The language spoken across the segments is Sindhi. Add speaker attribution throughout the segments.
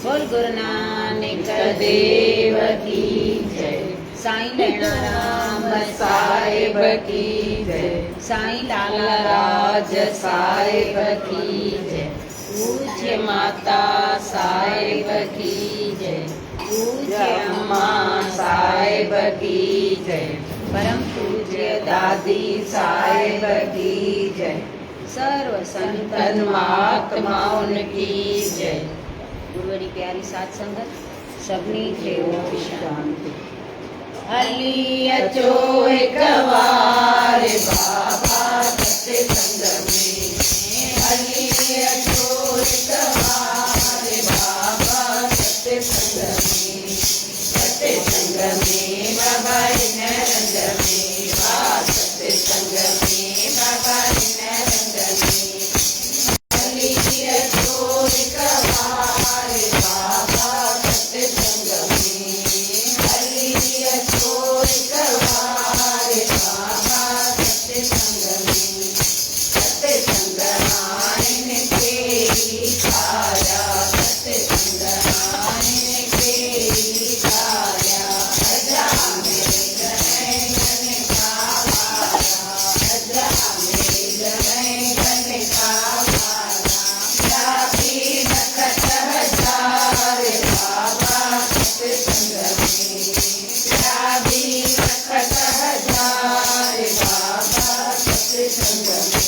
Speaker 1: بول گرو نانڪ ديو ڪي جئي. سائين ليڻا رام
Speaker 2: صاحب ڪي جئي.
Speaker 1: سائين لالا
Speaker 2: راج صاحب ڪي جئي. پوجيه ماتا صاحب ڪي جئي. پوجيه اما صاحب ڪي جئي.
Speaker 1: پرم پوجيه
Speaker 2: دادي صاحب ڪي جئي.
Speaker 1: سرو
Speaker 2: سنتن مهاتمائن ڪي جئي.
Speaker 1: گروء جي پياري ساڌ سنگت سڀني کي اوم شانتي.
Speaker 2: هلي اچو هڪ وار بابا ستسنگ ۾، هلي اچو هڪ وار بابا ستسنگ ۾، ستسنگ ۾ بابا هن رنگ ۾، وا ستسنگ ۾ بابا هن رنگ ۾، هلي اچو هڪ وار بابا ستسنگ ۾، هلي اچو هڪ وار بابا ستسنگ ۾، ستسنگ آهن ڪيئي ڪاريا، ستسنگ آهن ڪيئي ڪاريا، اجاميل ۽ گنڪا وارا، اجاميل ۽ گنڪا وارا، ٻيا به لکت هزار بابا ستسنگ ۾، ٻيا به لکت هزار بابا ستسنگ ۾،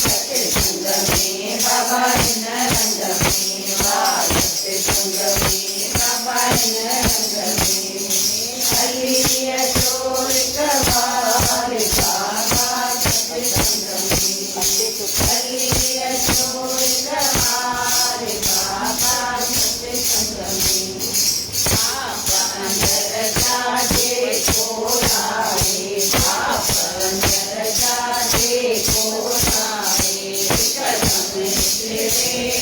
Speaker 2: ستسنگ ۾ بابا هن رنگ ۾، وا ستسنگ ۾ بابا هن رنگ ۾، هلي اچو هڪ وار بابا ستسنگ ۾، هلي اچو هڪ وار بابا ستسنگ ۾، پاپ اندر جا جيڪو لاهي، پاپ اندر جا جيڪو لاهي، هڪدم هتڙي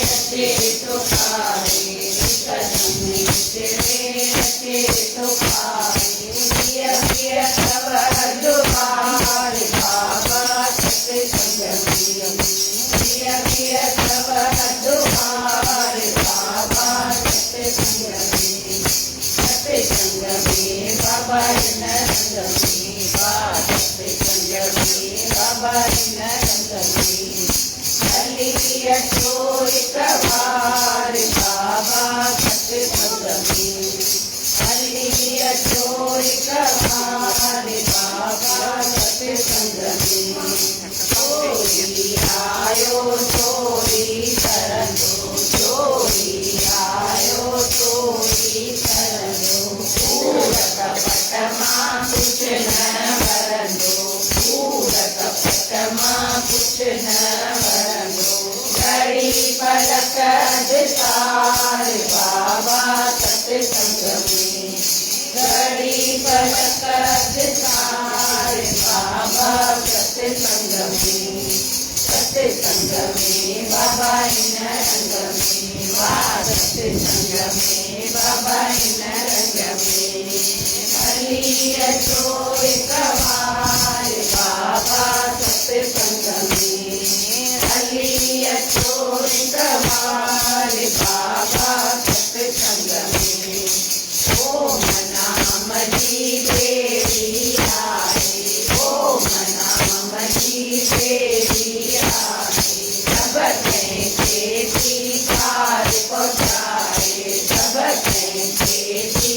Speaker 2: اچي ٿو کائي، هڪدم هتڙي اچي ٿو کائي، پيء پيء اٿو دوار بابا ستسنگ ۾، پيء پيء اٿو دوار بابا ستسنگ ۾، ستسنگ ۾ بابا هن رنگ ۾، وا ستسنگ ۾ بابا هن رنگ ۾، هلي اچو هڪ وار بابا ستسنگ ۾، هلي اچو هڪ وار بابا ستسنگ ۾، چوري آيو چوري ترندو، چوري آيو چوري ترندو، ڪوڙ ڪپٽ مان ڪجهه نه ورندو، ڪوڙ ڪپٽ مان ڪجهه نه ورندو، گهڙي پلڪ اڌ سار بابا ستسنگ ۾، گهڙي پلڪ اڌ سار بابا ستسنگ ۾، ستسنگ ۾ بابا هن رنگ ۾، وا ستسنگ ۾ بابا هن رنگ ۾، هلي اچو هڪ وار بابا ستسنگ ۾، هلي اچو هڪ وار بابا ستسنگ ۾، اوم نام جي ٻيڙي آهي، اوم نام جي ٻيڙي آهي، سڀ ڪنهن کي ٿي پار پهچائي، سڀ ڪنهن کي ٿي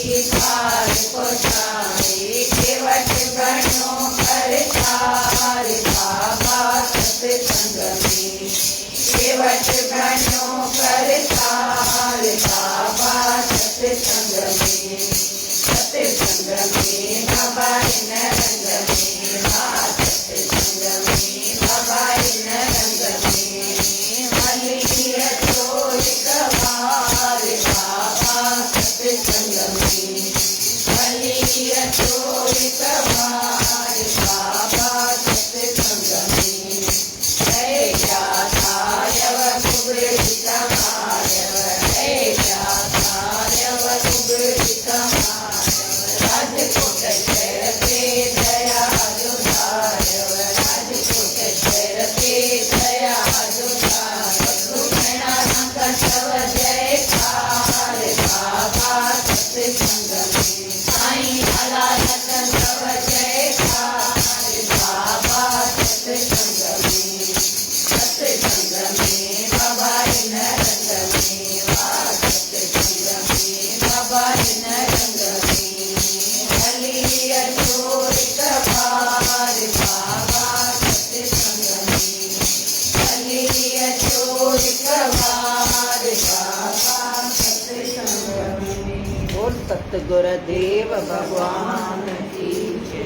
Speaker 2: ستگر ديو ڀڳوان ڪي جي.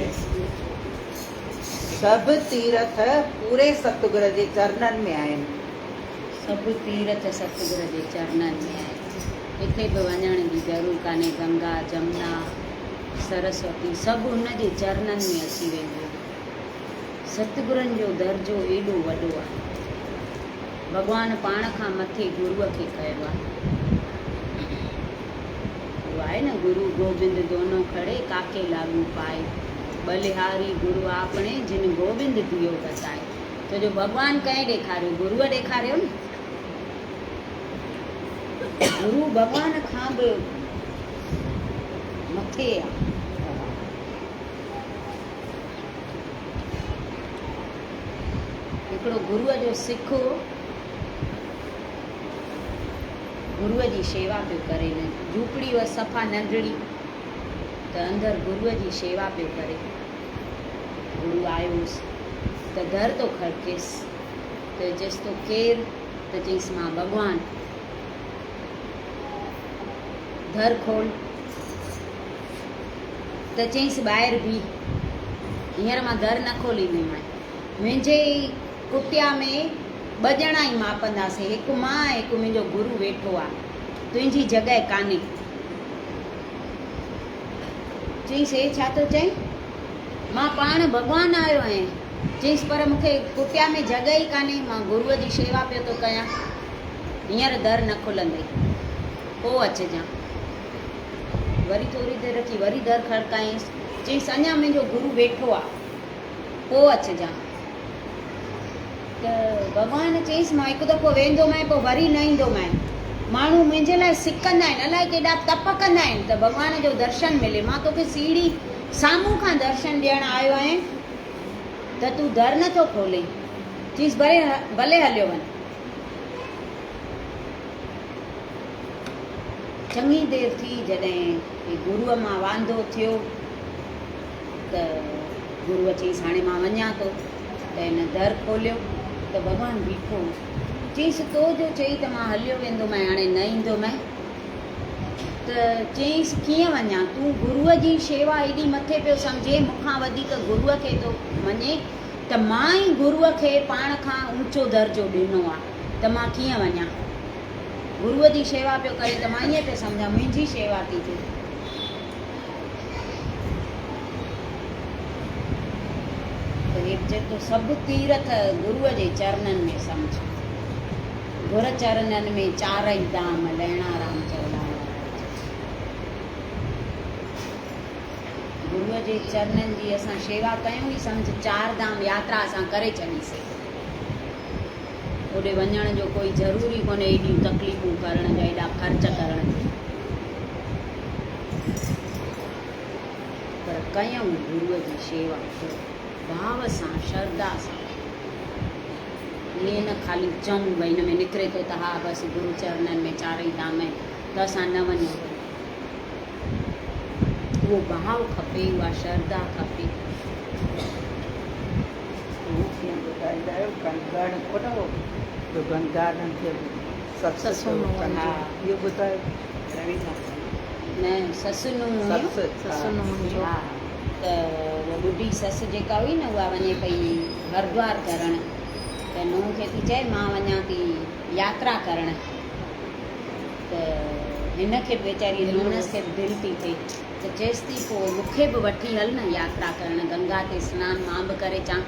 Speaker 2: سڀ تيرٿ پوري ستگر جي چرنن ۾ آهن.
Speaker 1: سڀ تيرٿ ستگر جي چرنن ۾ آهن. ڪٿي به وڃڻ جي ضرور ڪانهي. گنگا، جمنا، سرسوتي سڀ ان جي چرنن ۾ اچي وينديون آهن. ستگرن جو درجو ايڏو وڏو آهي. ڀڳوان پاڻ کان مٿي گروء کي ڪيو آهي. اهو آهي نه گرو گوبند دونو کڙي ڪاڪي لاڳو پائي، ٻلهاري گرو آپڻي جن گوبند ديو بتائي. ڇو جو ڀڳوان ڪنهن ڏيکاريو؟ گروء ڏيکاريو نه. گرو ڀڳوان کان به مٿي آهي. هڪڙو گروء جو سک هو، گروء جي شيوا پيو ڪري. نه جهوپڙي هئس صفا ننڍڙي، ته اندر گروء جي شيوا پيو ڪري. گرو آيو هوس ته در ٿو کڙڪيس، ته چيس ٿو ڪير؟ ته چيس مان ڀڳوان. در کول. ته چيس ٻاهر بيهه، هينئر مان در نه کوليندومانء. منهنجي ڪٽيا ۾ ٻه ڄڻا ئي ماپنداسين، هڪ مان ۽ هڪ منهنجو گرو ويٺو آ، تنهنجي جڳهه ڪانهي. چيس هي ڇا ٿو چئين؟ مان پاڻ ڀڳوان آيو آهيان. چيس پر مون کي ڪٽيا ۾ جڳهه ئي ڪانهي، مان گروء جي شيوا پيو ٿو ڪيان، هينئر در نه کلندئي، پوء اچجان. وري ٿوري دير رکي وري در کڙڪايائينس. چيائينس، اڃا منهنجو گرو ويٺو آ، پوء اچجان. ته ڀڳوان چيس، مان هڪ دفعو ويندومانء، پوء وري نه ايندومانء. ماڻهو منهنجي لاء سڪندا آهن، الائي ڪيڏا تپ ڪندا آهن ته ڀڳوان جو درشن ملي. مان توکي سيڙهي سامهون کان درشن ڏيڻ آيو آهيان ته تون در نه ٿو کولين. چيس، ڀلي هليو وڃ. چڱي دير ٿي جڏهن هي گروء مان واندو ٿيو ته گروء چيس هاڻي مان وڃان ٿو ته هن در کوليو ته ڀڳوان بيٺو هو. چيس تو جو چئي ته مان هليو ويندومانء هاڻي نه ايندومانء ته چيس ڪيئن وڃان تون گروء جي شيوا ايڏي مٿي پيو سمجهين مون کان وڌيڪ گروء کي ٿو مڃين ته مان ئي گروء کي پاڻ کان اوچو درجو ڏنو آ ته مان ڪيئن وڃان. گروء جي شيوا پيو ڪري ته مان ائين پيو سمجهان منهنجي شيوا ٿي ٿئي. ته هي به چئي ٿو سڀ تيرٿ گروء جي چرنن ۾ سمجهه. گر چرنن ۾ چارئي دام لهڻا رام چئو لال وارا چئو. گروء جي چرنن جي اسان شيوا ڪيون ئي سمجهه چار ڌام ياترا اسان ڪري ڇڏيسين. اوڏي وڃڻ جو ڪوئي ضرور ئي ڪونهي ايڏيون تڪليفون ڪرڻ جا ايڏا خرچ ڪرڻ جو. پر ڪيون گروء جي شيوا ڀاو سان شرڌا سان. ائين نه خالي چئون ڀئي هن ۾ نڪري ٿو ته ها بس گرو چرنن ۾ چارئي ڌام آهن ته اسان نه وڃون. اهو ڀاو کپي اها شرڌا کپي.
Speaker 2: هو ڪيئن ٻڌائيندا آهيو گڻ ڪونه هو جو گنڌارن کي سس ڪيو اهو ٻڌايو.
Speaker 1: نه سس نونهن هيون.
Speaker 2: سس نونهن جو.
Speaker 1: ها ته اها ٻڍي سس جيڪا هئي نه اها وڃي پئي هردوار ڪرڻ ته نونهن کي ٿي چئي مان وڃان ٿي ياترا ڪرڻ ته هن کي به ويچاري نونهنس کي به دل ٿي ٿئي ته چيس ٿي پوء مون کي به وٺي هل نه ياترا ڪرڻ گنگا تي سنان مان به ڪري اچان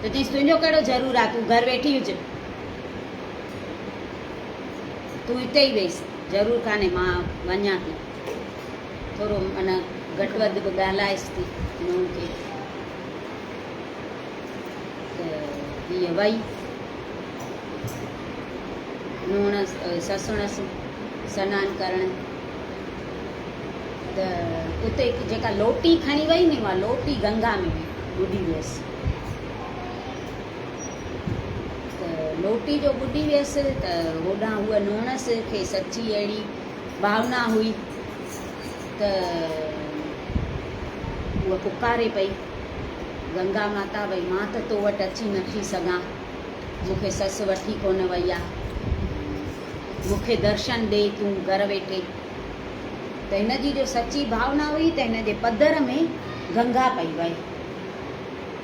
Speaker 1: ته چيس تنهنجو ڪهڙو ضرور آ تون گهر ويٺي هج تون هتي ئي ويس ضرور ڪانهي مان وڃان ٿي ٿورو معنيٰ گهٽ وڌ به ڳالهائيس ٿي نونهن کي ته هيء وئي نوڻس سسڻس سنان ڪرڻ ته اتي جيڪا لوٽي کڻي وئي ني اها لوٽي گنگا ۾ ٻڏي ويس ته لوٽي جو ٻڏي ويس ته هوڏانهن هوء نوڻس کي سچي اهڙي ڀاونا هئي ته هوء پڪاري پئي گنگا ماتا ڀئي مان ته تو وٽ اچي نٿي سگهان مون کي سس وٺي ڪونه وئي آ. مون کي درشن ڏي تون گهر ويٺي. ته هن جي جو سچي ڀاونا هئي ته هن جي پڌر ۾ گنگا پئي وهي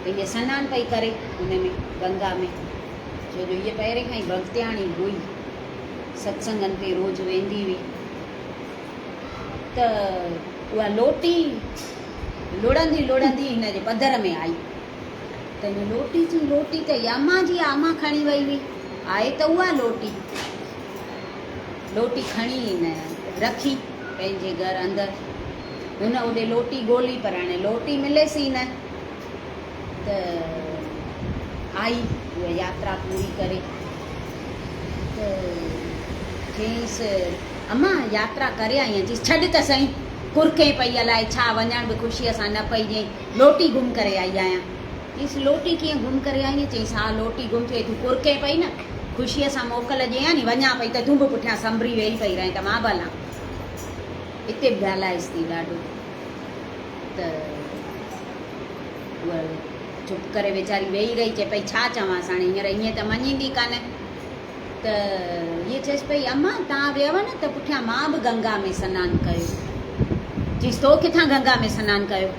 Speaker 1: ته هيء سنان پئي ڪري ان ۾ گنگا ۾، ڇو جو هيء پهرين کان ئي ڀڳتياڻي هئي، ستسنگن تي روز ويندي هئي ته اها لوٽي لڙندي لڙندي هن جي پڌر ۾ آئي ته هن لوٽي چي لوٽي ته هيء امان جي آ، امان کڻي وئي هئي، آهي ته اها لوٽي. لوٽي کڻي هن رکي پنهنجي گهر اندر. هن اوڏي لوٽي ڳولي پر هاڻي لوٽي مليس ئي نه ته آئي اها ياترا پوري ڪري ته چيائينس امان ياترا ڪري آئي آهيان. چيس ڇڏ ته سهين ڪرڪين پئي الائي ڇا وڃڻ به خوشيء سان نه پئي ڏئين لوٽي گم ڪري آئي آهيان. چيس لوٽي ڪيئن گم ڪري آئينء؟ چيس ها لوٽي گم ٿي وئي تون ڪرڪين پئي نه خوشيء سان موڪل ڏيان ني وڃان پئي ته تون به پٺيان سنڀري ويهي پئي رهين ته مان به هلان. اتي به ڳالهائيس ٿي ڏاڍو ته هوء چپ ڪري ويچاري ويهي رهي چئي پئي ڇا چوانس هاڻي هينئر ائين ته مڃيندي ڪانه ته هيء چيس پئي امان توهان ويؤ نه ته پٺيان مان به گنگا ۾ سنان ڪيو. چيس تو ڪٿان گنگا ۾ سنان ڪيو؟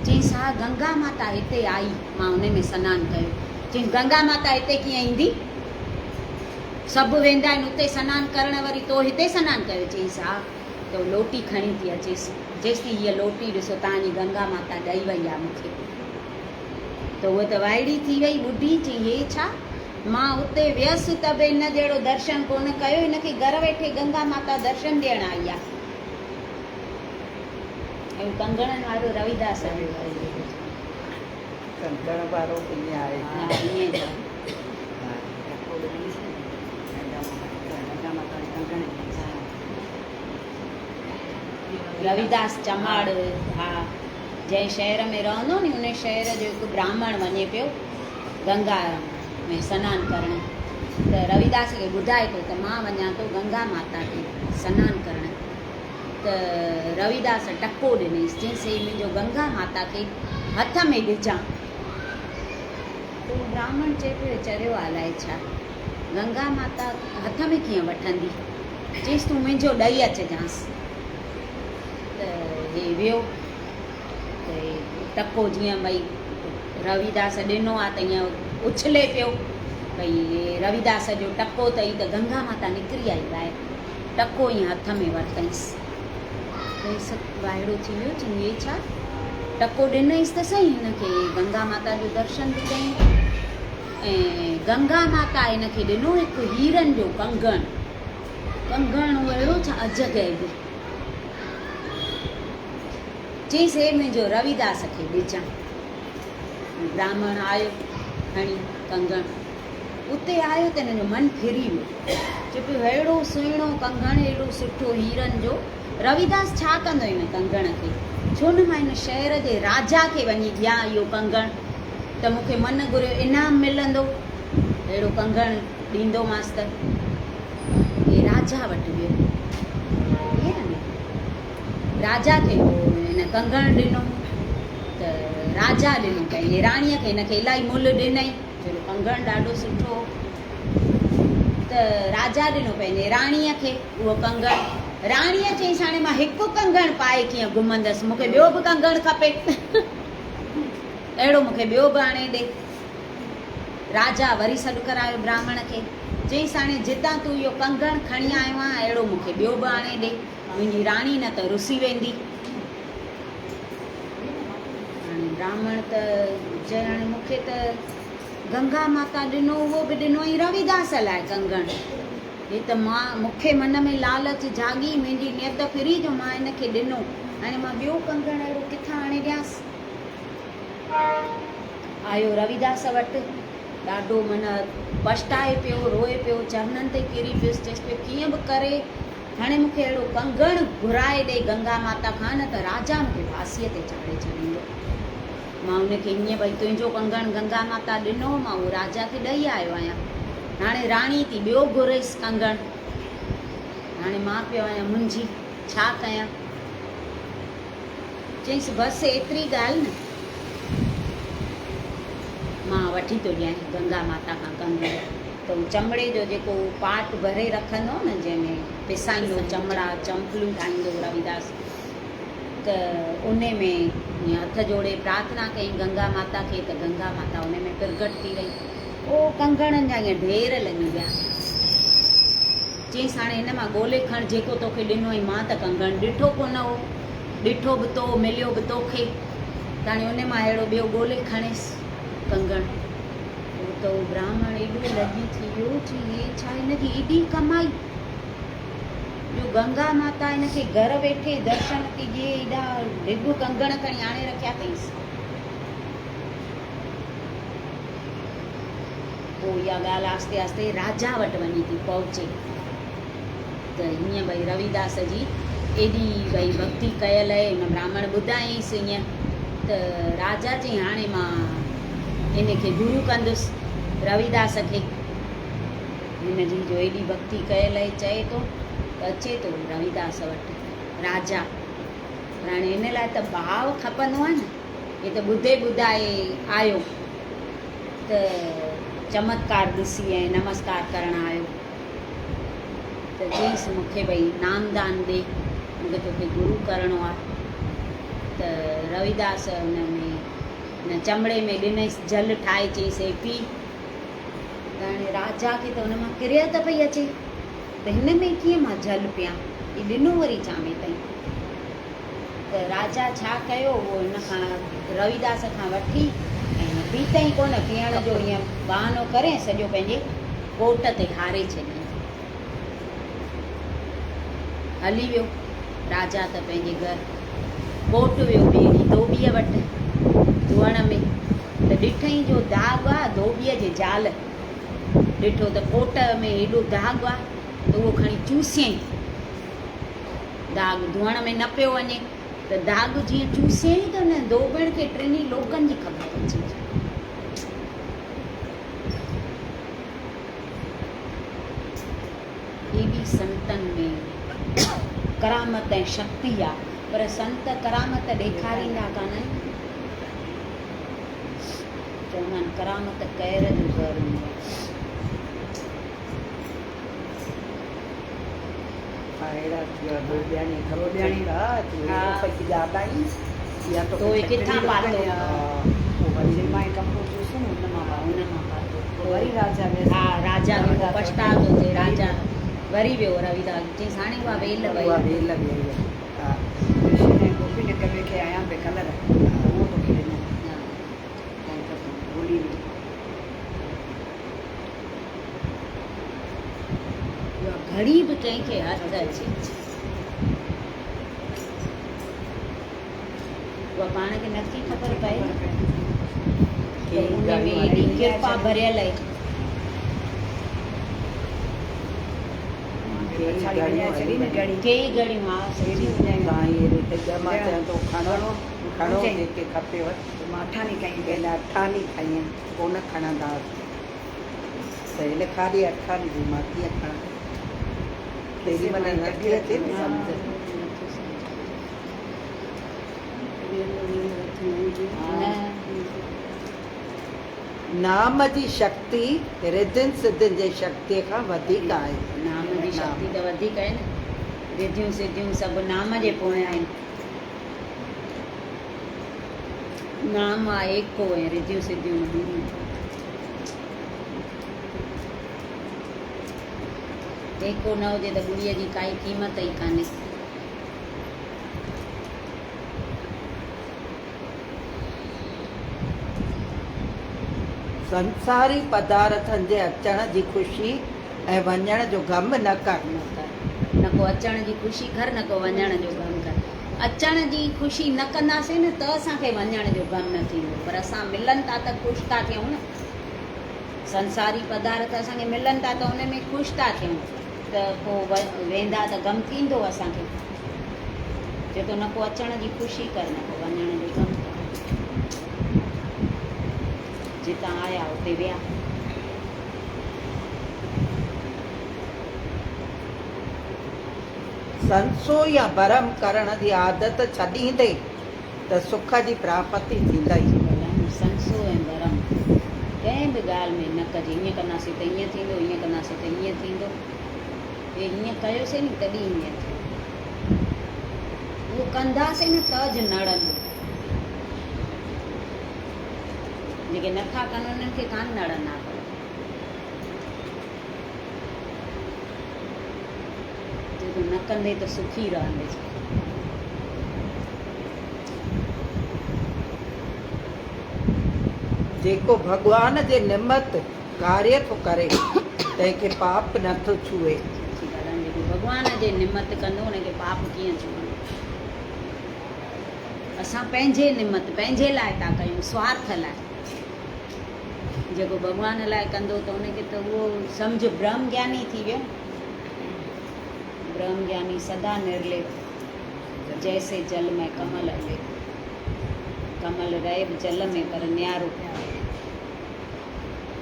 Speaker 1: چيس ها گنگا ماتا هتي آئي مان ان ۾ سنان ڪيو. چيس گنگا ماتا هتي ڪيئن ايندي؟ سڀ ويندا آهن اتي سنان ڪرڻ وري تو هتي سنان ڪيو؟ چيس ها. ته هو لوٽي کڻي ٿي اچيس. چيس ٿي هيء لوٽي ڏسو توهان جي گنگا ماتا ڏئي وئي آهي مون کي. ته هوء ته وائڙي ٿي وئي ٻڍي چي هي ڇا؟ مان اتي ويس ته به ان جهڙو درشن ڪونه ڪيو، هن کي گهر ويٺي گنگا ماتا درشن ڏيڻ آئي آهي. ۽ ڪنگڻن وارو رويداس آهي.
Speaker 2: ڪنگڻ وارو به ائين آهي.
Speaker 1: ها ائين ئي آهي. رويداس چماڙ ها جنهن شهر ۾ رهندو ني ان شهر جو هڪ براهمڻ وڃي پيو گنگا ۾ سنان ڪرڻ ته رويداس کي ٻڌائي ٿو ته مان وڃان ٿو گنگا ماتا تي سنان ڪرڻ ته رويداس ٽڪو ڏنيس چيس هي منهنجو گنگا ماتا کي هٿ ۾ ڏجان ته اهو براهمڻ چئي پيو چريو آ الائي ڇا گنگا ماتا هٿ ۾ ڪيئن وٺندي چيس تون منهنجو ڏئي اچجانس ته هي ويو ته ٽڪو جيئن ڀئي رويداس ڏنو آ ته ائين اڇلي پيو ڀئي رويداس جو ٽڪو اٿئي ته گنگا ماتا نڪري آئي ٻاهر ٽڪو ائين هٿ ۾ ورتائينس ته وائڙو ٿي ويو چي هي ڇا ٽڪو ڏنائينس ته سهي هن کي گنگا ماتا جو درشن به ڪيائين ۽ گنگا ماتا هن کي ڏنو هڪ هيرن جو ڪنگڻ ڪنگڻ اهڙو ڇا عجب چيس هي منهنجو رويداس کي ڏجان. براهمڻ آيو کڻي ڪنگڻ اتي آيو ته هن جو من ڦري ويو. چئي پيو ههڙو سهڻو ڪنگڻ ايڏو سٺو هيرن جو رويداس ڇا ڪندو هن ڪنگڻ کي؟ ڇو نه مان هن شهر جي راجا کي وڃي ڏيان اهو ڪنگڻ ته مون کي من گهريو انعام ملندو. اهڙو ڪنگڻ ڏيندومانس ته. هي راجا وٽ ويو. ائين نه راجا کي هن ڪنگڻ ڏنو ته راجا ڏنو پنهنجي راڻيء کي هن کي الاهي ملهه ڏنائين ڇو جو ڪنگڻ ڏاڍو سٺو هو ته راجا ڏنو پنهنجي راڻيء کي اهو ڪنگڻ راڻيء چيائينس هاڻي مان هڪ ڪنگڻ پائي ڪيئن گهمندس مون کي ٻيو به ڪنگڻ کپي اهڙو مون کي ٻيو به آڻي ڏي راجا وري سڏ ڪرايو براهمڻ کي چيائينس هاڻي جتان تون اهو ڪنگڻ کڻي آيو آهين اهڙو مون کي ٻيو به آڻي ڏي منهنجي راڻي نه ته رسي ويندي. هاڻي براهمڻ ته چئي هاڻي مون کي ته گنگا ماتا ڏنو اهو به ڏنو ۽ رويداس لاء ڪنگڻ. هي ته مان مون کي من ۾ لالچ جاڳي منهنجي نيت ڦري جو مان هن کي ڏنو هاڻي مان ٻيو ڪنگڻ اهڙو ڪٿان آڻي ڏيانس. آيو رويداس وٽ ڏاڍو من پڇتائي پيو روئي پيو چرنن تي ڪري پيس چيس پيو ڪيئن به ڪري هاڻي مون کي اهڙو ڪنگڻ گهرائي ڏي گنگا ماتا کان نه ته راجا مون کي ڦاسيء تي چاڙهي ڇڏيندو. مان هن کي ائين ڀئي تنهنجو ڪنگڻ گنگا ماتا ڏنو هو مان اهو راجا کي ڏئي آيو آهيان. هاڻي راڻي ٿي ٻيو گهريس ڪنگڻ. هاڻي مان پيو آهيان منجهي ڇا ڪيان؟ چيائينس بس ايتري ڳالهه نه مان وٺي ٿو ڏيانء گنگا ماتا کان ڪنگڻ. ته هو چمڙي جو جيڪو پاٽ ڀري رکندو هو نه جنهن ۾ پسائيندو هو چمڙا چمپلون ٺاهيندو هو رويداس ته انهي ۾ ائين هٿ جوڙي پرارٿنا ڪيائين گنگا ماتا کي ته گنگا ماتا انهي ۾ پرگهٽ ٿي وئي. او ڪنگڻن جا ائين ڍير لڳي ويا. چيائينس هاڻي هن مان ڳولي کڻ جيڪو توکي ڏنو ۽ مان ته ڪنگڻ ڏٺو ڪونه هو. ڏٺو به تو، مليو به توکي. ته هاڻي انهي مان اهڙو ٻيو ڳولي کڻيس ڪنگڻ. پوء ته اهو براهمڻ ايڏو لڄي ٿي ويو، چي هي ڇا هن جي ايڏي ڪمائي. جو گنگا ماتا هن کي گهر ويٺي درشن ٿي ڏئي، ايڏا ڍڳ ڪنگڻ کڻي آڻي رکيا اٿئينس. پوء اها ڳالهه آهستي آهستي راجا وٽ وڃي ٿي پهچي ته هيئن ڀئي رويداس جي ايڏي ڀئي ڀڳتي ڪيل اهي. هن براهمڻ ٻڌايائينس ائين ته راجا چيائين هاڻي مان هن کي گرو ڪندس رويداس کي. هن جي جو ايڏي ڀڳتي ڪيل اهي. چئي ٿو ته اچي ٿو رويداس وٽ راجا. پر هاڻي ان لاء ته ڀاء کپندو آهي نه. هي ته ٻڌي ٻڌائي آيو ته چمتڪار ڏسي ۽ نمسڪار ڪرڻ آيو ته چيس مون کي ڀئي نامدان ڏي، مون کي توکي گرو ڪرڻو آهي. ته رويداس ان ۾ ان چمڙي ۾ ڏنئيس جل ٺاهي چيس هي پي. ته هاڻي راجا کي ته ان مان ڪريت پئي اچي ته هن ۾ ڪيئن مان جل پيان، هي ڏنو وري ڇا ۾ اٿئي. ته راجا ڇا ڪيو، اهو هن کان رويداس کان وٺي ۽ هن پيتئين ڪونه، پيئڻ جو ائين بهانو ڪري سڄو پنهنجي ڪوٽ تي هاري ڇڏيائين. هلي ويو راجا ته پنهنجي گهر. ڪوٽ ويو ٻئي ڏينهن ڌوٻيء وٽ ڌوئڻ ۾ ته ڏٺئين جو داغ آ ڌوٻيء جي جال. ڏٺو ته ڪوٽ ۾ ايڏو داغ آ ته اهو کڻي چوسيائين. داغ ڌوئڻ ۾ نه پيو وڃي ته داغ جيئن چوسيائين ته ان ڌوٻڻ کي ٽنهي لوڪن جي خبر پئجي وئي. ايڏي سنتن ۾ ڪرامت ۽ شڪتي آ پر سنت ڪرامت ڏيکاريندا ڪانهن. چوندا آهن ڪرامت قهر جو زهر هوندو آهي. تو ڪٿان پاتو؟ ها راجا کي پوء پڇتاء ٿو ٿئي. راجا وري ويو رويداس چيس هاڻي اها ويل وئي. اها گهڙي به ڪنهن کي هٿ اچي. اها پاڻ کي نٿي خبر پئي نه ته ان ۾ ايڏي ڪرپا ڀريل آهي. ڪيئي گهڙيون ها سچي.
Speaker 2: ته هن کاڏي اٺاني جي مان ڪيئن کڻان؟ تيڏي مهل نٿي اچي نه سمجهه. نام جي شڪتي رڌين سڌين جي شڪتيء کان وڌيڪ آهي.
Speaker 1: نام جي شڪتي ته وڌيڪ آهي نه. رڌيون سڌيون سڀ نام جي پويان آهن. نام آهي ايڪو ۽ رڌيون سڌيون ٻيون. ايڪو نه هجي ته ٻڙيء جي ڪائي قيمت ئي ڪانهي.
Speaker 2: سنساري پدارٿن جي اچڻ جي خوشي ۽ وڃڻ جو غم نه ڪر.
Speaker 1: نه ڪر. نه ڪو اچڻ جي خوشي ڪر نه ڪو وڃڻ جو غم ڪر. اچڻ جي خوشي نه ڪنداسين نه ته اسان کي وڃڻ جو غم نه ٿيندو. پر اسان ملن ٿا ته خوش ٿا ٿيون نه. سنساري پدارٿ اسان کي ملن ٿا ته ان ۾ خوش ٿا ٿيون ته پوء ويندا ته غم ٿيندو اسان کي. چئي ٿو نه ڪو اچڻ جي خوشي ڪر نه ڪو وڃڻ جو غم ڪر. جتان آيا اتي ويا.
Speaker 2: سنسو يا ڀرم ڪرڻ جي عادت ڇڏيندين ته سک جي پراپتي ٿيندئي.
Speaker 1: سنسو ۽ ڀرم ڪنهن به ڳالهه ۾ نه ڪجي. ائين ڪنداسين ته ائين ٿيندو، ائين ڪنداسين ته ائين ٿيندو. هي هيئن ڪيوسين ني تڏهن هيئن ٿيو. اهو ڪنداسين نه ته ج نڙندو. جيڪي نٿا ڪن انهن کي ڪانه نڙندا پر جي تون نه ڪندي ته سکي رهنديس.
Speaker 2: جيڪو ڀڳوان جي نمت ڪاريه ٿو ڪري، تنهن کي پاپ نه ٿو ڇهي.
Speaker 1: سچي ڳالهه آهي، جيڪو ڀڳوان جي نمت ڪندو ان کي پاپ ڪيئن ڇهندو؟ اسان پنهنجي نمت پنهنجي لاء ٿا ڪيون، سوارٿ لاء. جيڪو ڀڳوان لاء ڪندو ته ان کي ته اهو سمجهه برهم گياني ٿي ويو. برهم گياني سدا نرليپ، جيسي جل ۾ ڪمل اليپ. ڪمل رهي به جل ۾ پر نيارو.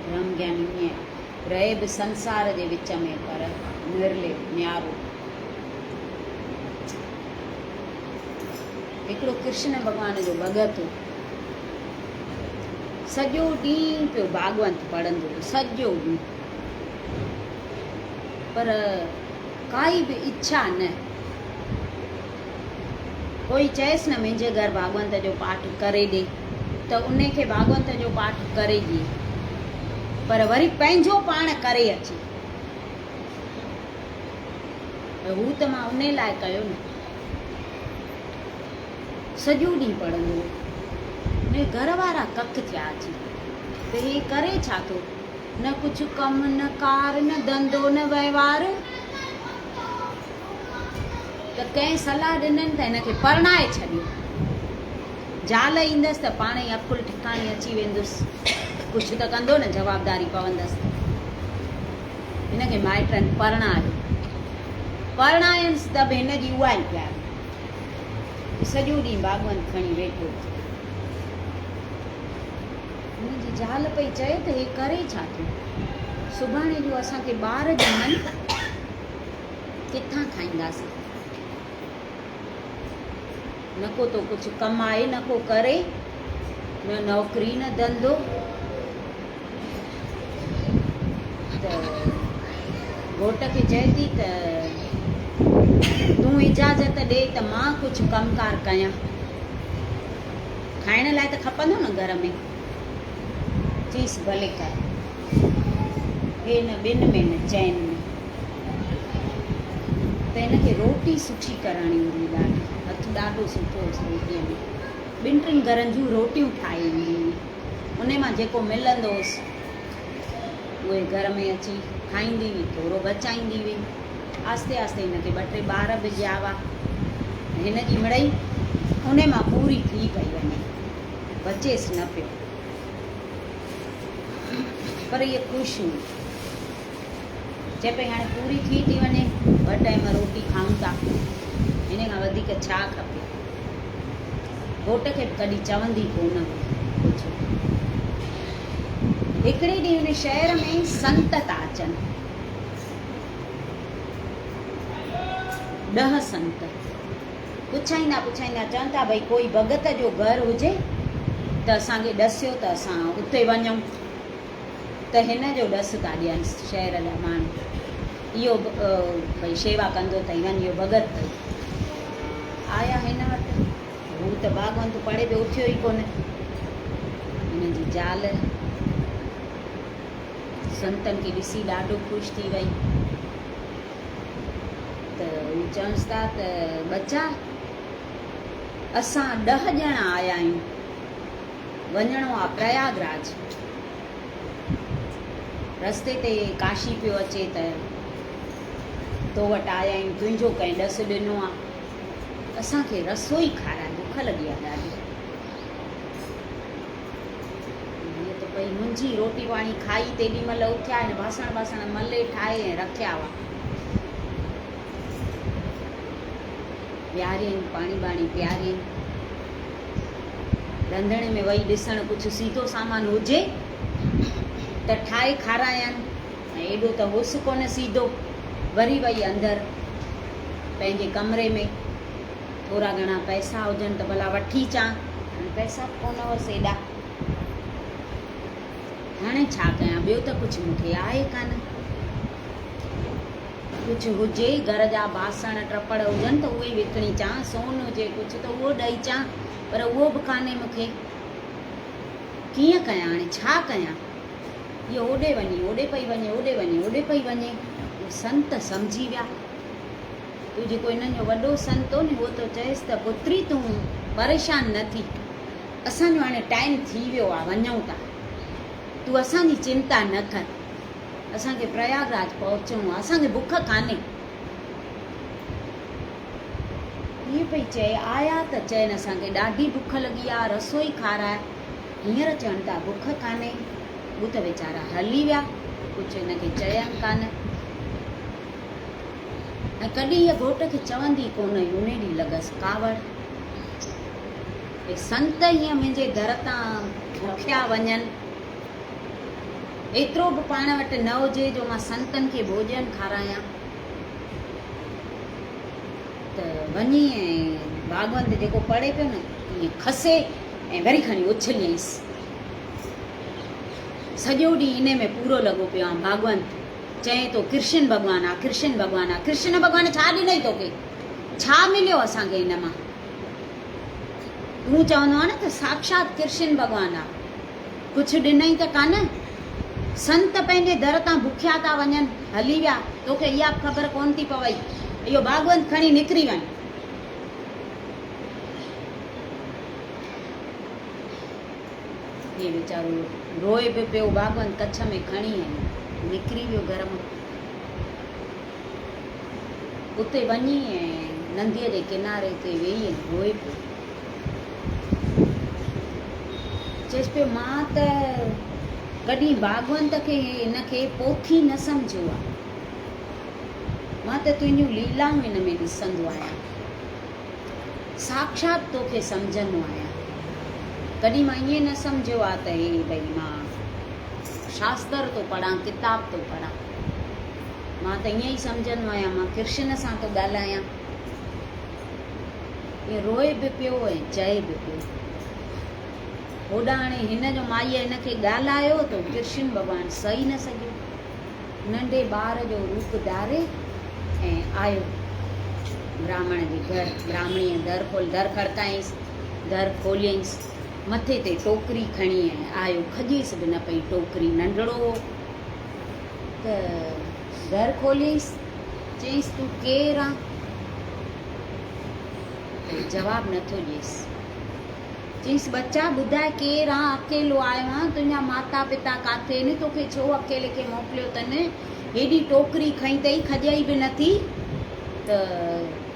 Speaker 1: برهم گياني ائين آهي، رهي به سنسار جي وچ ۾ پر نرليپ، نيارو. هڪڙو ڪرشن ڀڳوان جو ڀڳت هو. سڄو ڏينهن پيو ڀاڳونت پڙهندو هو، سڄو ڏينهن. پر ڪائي به اڇا نه. ڪوئي چئيس نه منهنجي گهر ڀاڳونت جو پاٺ ڪري ڏي ته انهي کي ڀاڳونت جو پاٺ ڪري ڏئي. پر وري پنهنجو پاڻ ڪري اچي. هو ته مان انهي لاء ڪيو نه. سڄو ڏينهن پڙهندو هو. منهنجي گهر وارا ڪڪ ٿيا اچي ته هي ڪري ڇا ٿو؟ نه ڪجهه ڪم نه ڪار نه ڌنڌو نه وهنوار. ته ڪنهن صلاح ڏنن ته هن کي پرڻائي ڇڏيو. زال ايندس ته پاڻ ئي عقل ٺڪاڻي اچي ويندس. ڪجهه ته ڪندو نه جوابداري پوندس ته. هن کي مائٽن پرڻايو. پرڻاينس ته به هن جي اها ئي پياري. سڄو ڏينهن ڀاڳونت کڻي ويٺو. هن جي زال پئي چئي ته هي ڪري ڇا ٿو؟ سڀاڻي جو اسان کي ٻار ڄمن ڪٿان کائينداسين؟ نه ڪو تو ڪجهه ڪمائي نه ڪو ڪري، نه نوڪري نه ڌنڌو. ته گهوٽ کي چئي ٿي ته تون اجازت ڏي ته مان ڪجهه ڪم ڪار ڪيان. کائڻ لاء ته کپندو نه گهر ۾. چيس ڀلي ڪر. هي نه ٻن ۾ نه چئن ۾. ته هن کي روٽي سٺي ڪرڻ ايندي هئي ڏاڍي. هٿ ڏاڍو سٺو هوس روٽيء ۾. ٻن ٽن گهرن جون روٽيون ٺاهي ايندي هئي. انهي مان جيڪو ملندو هوس، اهي گهر ۾ اچي کائيندي هئي، ٿورو بچائيندي هئي. آهستي آهستي هن کي ٻه ٽي ٻار به ڄاوا. هن جي مڙئي انهي مان پوري ٿي پئي وڃي، بچيس نه پيو. پر هيء خوش هئي. چئي پئي هاڻي پوري ٿي ٿي وڃي، ٻه ٽائيم روٽي کائون ٿا، انهي کان وڌيڪ ڇا کپي. گهوٽ کي به ڪڏهن چوندي ڪونه هئي ڪجهه. هڪڙي ڏينهن ان شهر ۾ سنت ٿا اچن. ڏهه سنت. پڇائيندا پڇائيندا چون ٿا ڀئي ڪوئي ڀڳت جو گهر هجي ته اسان کي ڏسيو ته اسان اتي وڃون. ته هن جو ڏس ٿا ڏين شهر جا ماڻهو. اهو ڀئي شيوا ڪندو اٿئي وڃ اهو ڀڳت اٿئي. آيا هن وٽ. هو ته ڀاڳونت پڙهي پيو اٿيو ئي ڪونه. هن جي زال سنتن کي ڏسي ڏاڍو خوش ٿي وئي ته هو چونس ٿا ته ٻچا اسان ڏهه ڄڻا آيا آهيون. وڃڻو آ پرياگ راج. رستي تي ڪاشي پيو اچي ته تو وٽ آيا آهيون، تنهنجو ڪنهن ڏس ڏنو آ. اسان کي رسوئي کاراء، بک لڳي آ ڏاڍي. هيء ته پئي منجهي، روٽي پاڻي کائي تيڏي مهل اٿيا، هن باسڻ باسڻ ملي ٺاهي ۽ رکيا هئا. ويهاريائين، پاڻي ٻاڻي پياريائين. رنڌڻي ۾ وئي ڏسڻ ڪجهه سيڌو سامان هجي ته ٺاهي کارايان ۽ ايڏو ته هوس ڪونه سيڌو. وري وئي اندر پنهنجي ڪمري ۾ ٿورا گهڻا پئسا هجن ته ڀلا وٺي اچان. هاڻي پئسا به ڪونه هئس ايڏا. هاڻي ڇا ڪيان ٻيو ته ڪجهه مون کي آهي ڪانه. ڪجهه هجي، گهر جا باسڻ ٽپڙ هجن ته اهي وڪڻي چان، سون هجي ڪجهه ته اهو ڏئي چان، پر اهو به ڪانهي مون کي. ڪيئن ڪيان هاڻي ڇا ڪيان؟ هيء هوڏي وڃي، هوڏي پئي وڃي، هوڏي وڃي، هوڏي پئي وڃي. هو سنت سمجهي ويا. تون جيڪو هنن جو وڏو سنت هو ني، اهو ٿو چئيس ته پتري تون پريشان نه ٿي. اسان جو هاڻي ٽائيم ٿي ويو آ، وڃون ٿا. تون اسان جي چنتا نه ڪر. اسان کي پرياگ راج پهچڻو آ، اسان کي بک ڪانهي. هيء پئي چئي، آيا ته چين اسان کي ڏاڍي بک لڳي آ، رسوئي کاراء. هينئر چون ٿا بک ڪانهي. هو ته ويچارا هلي ويا، ڪجهه هن کي چين ڪانه. ۽ ڪڏهن هيء گهوٽ کي چوندي ڪونه هئي، انهي ڏينهن لڳس ڪاوڙ. ڀئي سنت هيئن منهنجي در تان بکيا وڃن، ايترو به پاڻ وٽ نه هجي جو مان سنتن کي ڀوڄن کارايان. ته وڃي ۽ ڀاڳونت جيڪو پڙهي پيو نه، ائين کسي ۽ وري کڻي اڇليائينس. سڄو ڏينهن انهي ۾ پورو لڳو پيو آهيان. ڀاڳونت چئين ٿو ڪرشن ڀڳوان آ، ڪرشن ڀڳوان آ. ڪرشن ڀڳوان ڇا ڏنئي توکي؟ ڇا مليو اسان کي هن مان؟ تون چوندو آهين نه ته ساڪشات ڪرشن ڀڳوان آ. ڪجهه ڏنئي ته ڪانه. سنت پنهنجي در تان بکيا ٿا وڃن، هلي ويا، توکي اها به خبر ڪونه ٿي پوئي. اهو ڀاڳونت کڻي نڪري وڃ. هي ويچارو روئي به پيو، ڀاڳونت ڪڇ ۾ کڻي ۽ نڪري ويو گهر مان. اتي وڃي ۽ نديء جي ڪناري تي ويهي ۽ روئي پيو. چيس پيو، مان ته ڪڏهن ڀاڳونت کي هن کي پوٿي نه سمجهيو آهي. مان ته تنهنجون ليلائون هن ۾ ڏسندو آهيان. ساکشات توکي سمجهندو آهيان. ڪڏهن مان ائين نه سمجهيو آهي ته هي ڀئي مان شاستر ٿو پڙهان، ڪتاب ٿو پڙهان. مان ته ائين ئي سمجهندو آهيان مان ڪرشن سان ٿو ڳالهايان. ائين روئي به پيو ۽ چئي به پيو. هوڏانهن هاڻي هن جو مائيء هن کي ڳالهايو ته ڪرشن ڀڳوان سهي نه سگهيو. ننڍي ٻار جو روپ ڌاري ۽ آيو براهمڻ جي گهر. براهمڻيء در کول در کڙڪايائينس. در کوليائينس. مٿي تي ٽوڪري کڻي ۽ آيو. کڄيس به نه پئي ٽوڪري. ننڍڙو هو ته در کوليائينس. چيائينس تون ڪير آن؟ ته جواب نٿو ڏيس. چيس، ٻچا ٻڌاء ڪير آن؟ اڪيلو آيو آن، تنهنجا ماتا پتا ڪاٿي آهن؟ توکي ڇو اڪيلي کي موڪليو اٿن؟ هيڏي ٽوڪري کنئي اٿئي، کڄئي به نٿي ته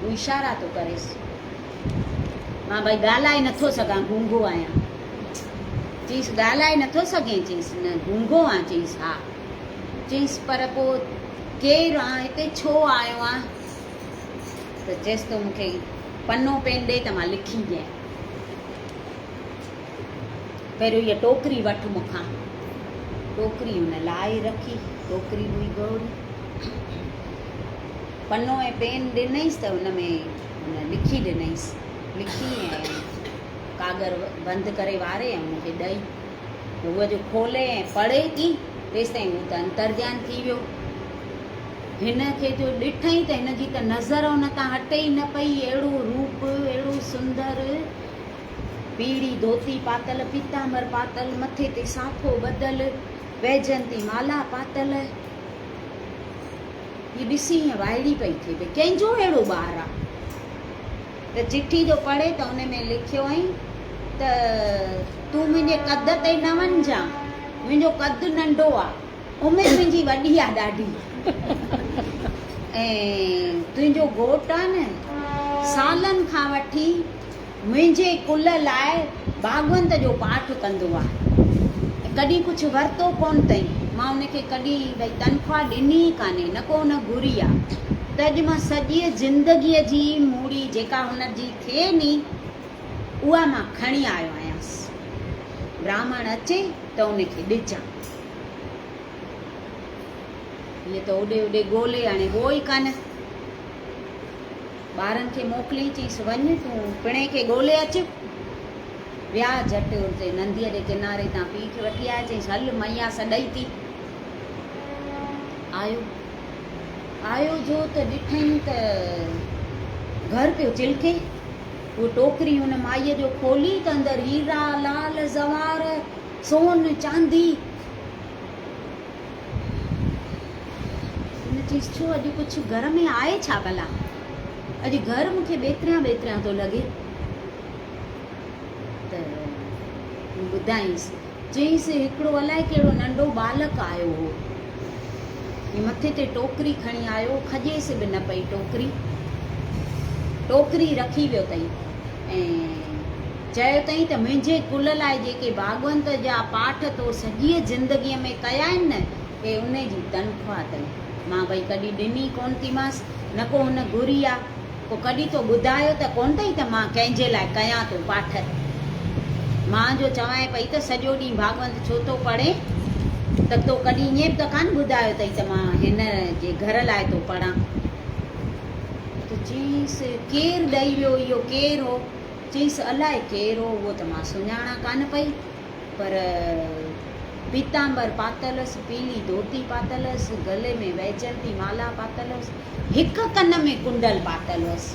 Speaker 1: هو اشارا ٿو ڪريس. مان ڀائي ڳالهائي نٿو سگهان، گونگو آهيان. چيس، ڳالهائي نٿو سگهين؟ چيس، نه، گونگو آهيان. چيس، ها. چيس، پر پوء ڪير آن؟ هتي ڇو آيو آن؟ ته چيس ته مون کي پنو پين ڏي ته مان لکي ڏيان. پهريون هيء ٽوڪري وٺ مون کان. ٽوڪري هن لاهي رکي. ٽوڪري هئي گوري. پنو ۽ پين ڏنائينس ته ان ۾ هن لکي ڏنائينس. لکي ۽ ڪاڳر بند ڪري واري ۽ هن کي ڏئي. هوء جو کولي ۽ پڙهي ٿي، تيستائين هو ته انترڌيان ٿي ويو. هن کي جو ڏٺائين ته هن جي ته نظر ان تان هٽي ئي نه پئي. اهڙو روپ، اهڙو سندر، پيڙي ڌوتي پاتل، پيتامبر پاتل، مٿي تي صافو ٻڌل، ويجنتي مالا پاتل. هي ڏسي ائين وائڙي پئي ٿئي، ڀئي ڪنهن جو اهڙو ٻار آ؟ ته چٺي جو پڙهي ته ان ۾ لکيو هئائين ته تون منهنجي قد تي نه وڃجان، منهنجو قد ننڍو آ. عمر منهنجي وڏي آ ڏاڍي ۽ تنهنجو گهوٽ آ نه سالن کان وٺي منهنجي ڪل لاء ڀاڳونت جو پاٺ ڪندو آ ۽ ڪڏهن ڪجهه ورتو ڪونه اٿئين. مان ان کي ڪڏهن ڀئي تنخواه ڏني ئي ڪانهي نه ڪو ان گهري آ ته اڄ مان سڄيء زندگيء جي موڙي جيڪا هن جي ٿئي ني اها مان کڻي آيو آهيانس. براهمڻ اچي ته ان کي ڏجان. هيء ته اوڏي اوڏي ڳولي هاڻي هو ئي ڪانه. ٻارن کي موڪلي چيس، وڃ تون پڻهين کي ڳولي اچ. ويا جهٽ اتي نديء جي ڪناري تان پيء کي وٺي آيا. چيس، هل مئيا سڏئي ٿي. آيو. آيو جو ته ڏٺائين ته گهر پيو چلڪي. هوء ٽوڪري هن مائيء جو کولي ته اندر هيرا، لعل، زوار، سون، چاندي. هن چيس، ڇو اڄ ڪجهه گهر ۾ آهي ڇا ڀلا؟ اڄ گهر مون کي ٻيتريان ٻيتريان ٿو لڳي. ته ٻڌائينس. چيائينس، هڪڙو الائي ڪهڙو ننڍو ٻالڪ آيو هو. هي مٿي تي ٽوڪري کڻي آيو، کڄيس به نه پئي ٽوڪري. ٽوڪري رکي ويو اٿئي ۽ چيو اٿئي ته منهنجي ڪل لاء جيڪي ڀاڳونت جا پاٺ تو سڄيء زندگيء ۾ ڪيا آهن نه، اهي انهي جي تنخواه اٿئي. مان ڀئي ڪڏهن ڏني ڪونه ٿي مانس، نه ڪو هن گهري آ. پوء ڪڏهن تو ٻڌايو ته ڪونه اٿئي ته مان ڪنهن جي لاء ڪيان ٿو پاٺ؟ مان جو چوانء پئي ته سڄو ڏينهن ڀاڳونت ڇو ٿو پڙهين ته تو ڪڏهن ائين به ته ڪانه ٻڌايو اٿئي ته مان هن جي گهر لاء ٿو پڙهان. ته چيس، ڪير ڏئي ويو اهو ڪير هو؟ چيس، الائي ڪير هو اهو ته مان سڃاڻان ڪانه پئي. پر پيتامبر پاتل هيس، پيلي ڌوتي پاتل هيس، گلي ۾ ويجنتي مالا پاتل هيس، هڪ ڪن ۾ ڪنڊل پاتل هيس.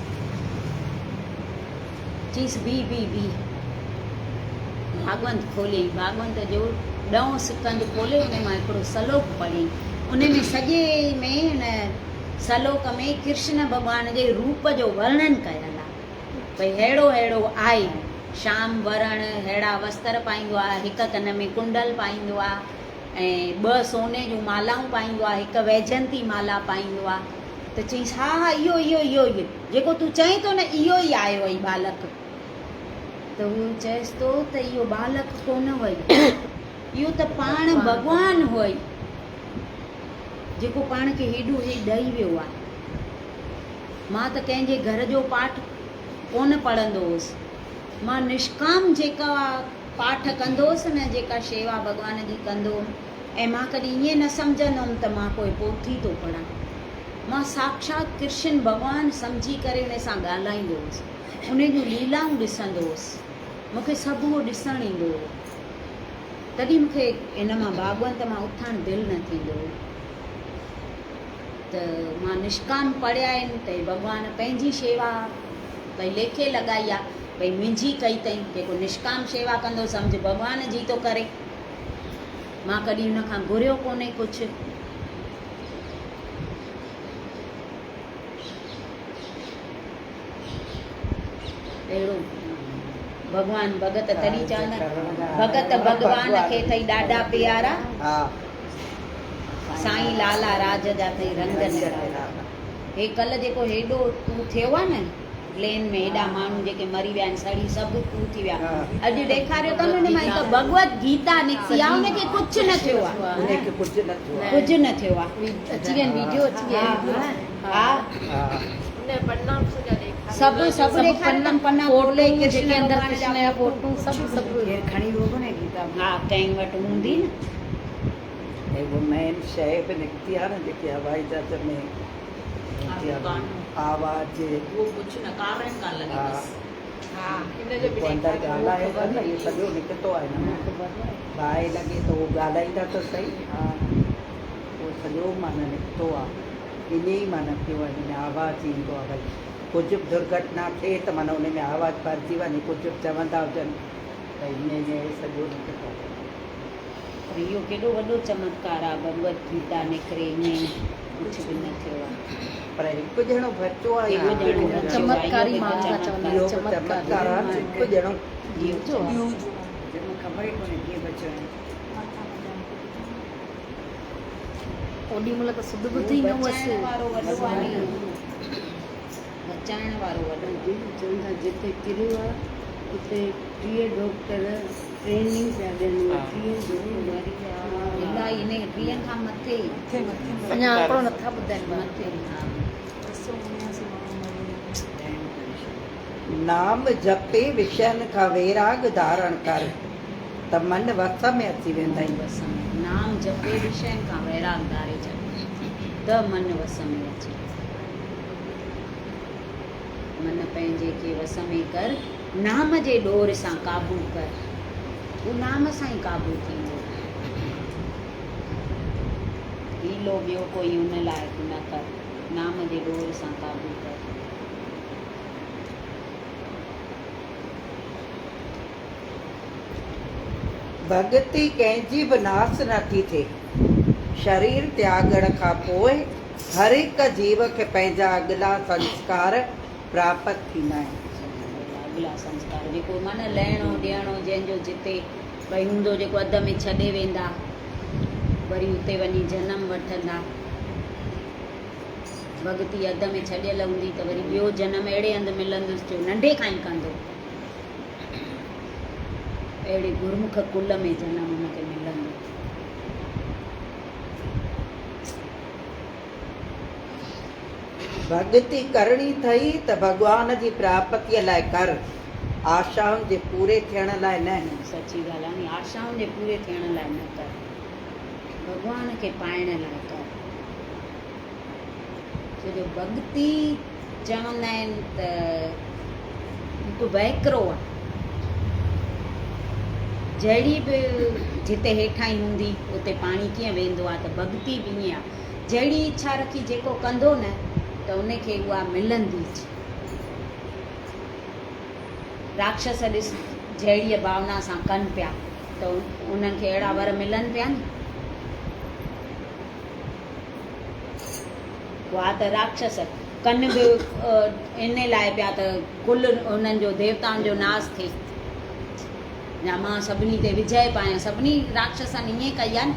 Speaker 1: چيس بيهه بيهه بيهه. ڀاڳونت کوليائين. ڀاڳونت جو ڏهون سڪند کولي ان مان هڪڙو سلوڪ پڙهيائين. ان ۾ سڄي ۾ ان سلوڪ ۾ ڪرشن ڀڳوان جي روپ جو ورڻن ڪيل آهي. ڀئي ههڙو ههڙو آهي. شام ورڻ ههڙا وستر پائيندو آهي، هڪ ڪن ۾ ڪنڊل پائيندو آهي ۽ ٻه سوني جون مالائون پائيندو آهي، هڪ ويجنتي مالا پائيندو آهي. ته چيائينس، ها ها اهو اهو اهو ئي، جيڪو تون چئين ٿو نه اهو ئي آيو اهي ٻالڪ. ته اهو چئيس ٿو ته اهو ٻالڪ ڪونه هئي، اهو ته پاڻ ڀڳوان هئي، جيڪو پاڻ کي هيڏو هي ڏئي ويو آهي. مان ته ڪنهن جي گهر جو پاٺ ڪونه پڙهندو هوس. مان نشڪام جيڪا پاٺ ڪندو هوس نه جيڪا شيوا ڀڳوان جي ڪندو هوم ۽ مان ڪڏهن ائين نه سمجهندو هوم ته مان ڪوئي پوٿي ٿو پڙهان. مان ساکشات ڪرشن ڀڳوان سمجهي ڪري ان سان ڳالهائيندو هوس. ان جون ليلائون ڏسندو هوس. مون کي سڀ اهو ڏسڻ ايندو هو. تڏهن مون کي ان مان ڀاڳونت مان اٿڻ دل نه ٿيندو هو. ته مان نشڪام پڙهيا آهن ته ڀڳوان پنهنجي شيوا ڀئي ليکي لڳائي آ ڀئي منهنجي ڪئي اٿئي جيڪو نشڪام شيوا ڪندو سمجهه ڀڳوان جي ٿو ڪري مان ڪڏهن هن کان گهريو ڪونهي ڪجهه. اهڙو ڀڳوان ڀڳت تڏهن چوندا ڀڳت ڀڳوان کي اٿئي ڏاڍا پيارا. سائين لالا راج جا اٿئي رنگ نرالا. هي ڪل جيڪو هيڏو تو ٿيو آ نه پلين ۾ هيڏا ماڻهو جيڪي مري ويا آهن سڙي سڀ تو ٿي ويا اڄ ڏيکاريو اٿن ان مان هڪ ڀڳوت گيتا نڪتي آ ان کي ڪجهه نه ٿيو آ
Speaker 2: ان کي ڪجهه نه ٿيو آ
Speaker 1: ڪجهه نه ٿيو آ
Speaker 3: اچي ويا ويڊيو اچي ويا
Speaker 1: ها سڀ سڀ ڏيکاريو اٿن پنا کولي ڪرشن
Speaker 3: اندر
Speaker 1: ڀڳوان
Speaker 3: ڪرشن
Speaker 1: جا
Speaker 3: جا فوٽو سڀ سڀ
Speaker 2: ڪير کڻي ويو ڪونهي گيتا
Speaker 1: ها ڪنهن وٽ هوندي نه.
Speaker 2: ۽ اها مين شيء به نڪتي آهي نه جيڪي هوائي جهاز ۾ هوندي آهي آواز
Speaker 1: اهو ڪجهه نه ڪارن کان لڳي بس.
Speaker 2: جيڪو اندر ڳالهائي ٿو نه اهو سڄو نڪتو آهي نه باهه لڳي ته اهو ڳالهائيندا ته صحيح ها اهو سڄو معنيٰ نڪتو آهي ائين ئي معنيٰ ٿيو آهي هن ۾ آواز ايندو آهي ڀئي ڪجهه به درگهٽنا ٿئي ته معنيٰ ان ۾ آواز ڀرجي وڃي ڪجهه به چوندا هجن ته ائين ائين اهي سڄو نڪتو آهي.
Speaker 1: پر اهو ڪيڏو وڏو چمتڪار آ ڀڳوت گيتا نڪري ائين ئي ڪجهه به نه ٿيو آ.
Speaker 2: پر هڪ ڄڻو بچو آ
Speaker 1: هڪ ڄڻو بچيو آ
Speaker 3: چمتڪاري ماڻهو ٿا چون
Speaker 2: اهو به چمتڪار آ نه هڪ ڄڻو
Speaker 3: جيوجو آ.
Speaker 2: جنهن ۾ خبر ئي ڪونهي ڪيئن بچيو آهي.
Speaker 3: اوڏي مهل ته سڌ ٻڌ ئي نه هئس.
Speaker 1: بچائڻ وارو وڏو آ ني. بچائڻ وارو وڏو آ.
Speaker 4: چون ٿا جتي ڪريو آ اتي 30 ڊاڪٽر ٽريننگ پيا ڏين اهي 30 جو
Speaker 1: مري ويا الائي انهي ٽيهن کان مٿي.
Speaker 3: اڃا آنڪڙو نٿا ٻڌائين
Speaker 1: مٿي ها.
Speaker 2: نام جپي وشين کان ويراڳ ڌارڻ ڪر ته من وس ۾ اچي ويندئي.
Speaker 1: من وس ۾، نام جپي وشين کان ويراڳ ڌاري ڇڏ ته من وس ۾ اچي. من پنهنجي کي وس ۾ ڪر، نام جي ڏور سان قابو ڪر. هو نام سان ئي قابو ٿيندو. حيلو ٻيو ڪوئي ان لاء نه ڪر. نام جي ڏور سان قابو ڪر.
Speaker 2: ڀڳتي ڪنهن جي به ناس نه ٿي ٿئي. شرير تياڳڻ کان پوء هر هڪ جيو کي پنهنجا اڳلا سنسڪار پراپت ٿيندا آهن.
Speaker 1: اڳلا سنسڪار جيڪو معنيٰ لهڻو ڏيڻو جنهن جو جتي ڀئي هوندو جيڪو اڌ ۾ ڇڏي ويندا وري اتي وڃي جنم وٺندا. ڀڳتي اڌ ۾ ڇڏيل هوندي ته وري ٻيو جنم اهڙي هنڌ ملندس جو ننڍي کان ئي ڪندو. اهڙي گرمک ڪل ۾ جنم هن کي ملندو.
Speaker 2: ڀڳتي ڪرڻي اٿئي ته ڀڳوان جي پراپتيء لاء ڪر، آشائن جي پوري ٿيڻ لاء نه.
Speaker 1: سچي ڳالهه آهي ني، آشائن جي پوري ٿيڻ لاء نه ڪر، ڀڳوان کي پائڻ لاء ڪر. ڇو جو ڀڳتي چوندا آهن ته هڪ وهڪرو آهي، جهڙي به جتي هيٺاهين هوندي اتي پاڻي ڪيئن ويندو آهي ته ڀڳتي به ائين آهي. جهڙي اڇا رکي جيڪو ڪندو نه ته ان کي اها ملندي. راڪشس ڏس جهڙيء ڀاونا سان ڪن پيا ته انهن کي اهڙا ور ملن پيا نه. هئا ته راڪشس ڪن به ان لاء پيا ته ڪل انهن جو ديوتائن جو ناس ٿئي يا مان سڀني تي وجئه پايان. سڀني راڪشسن ائين ڪئي آهي نه.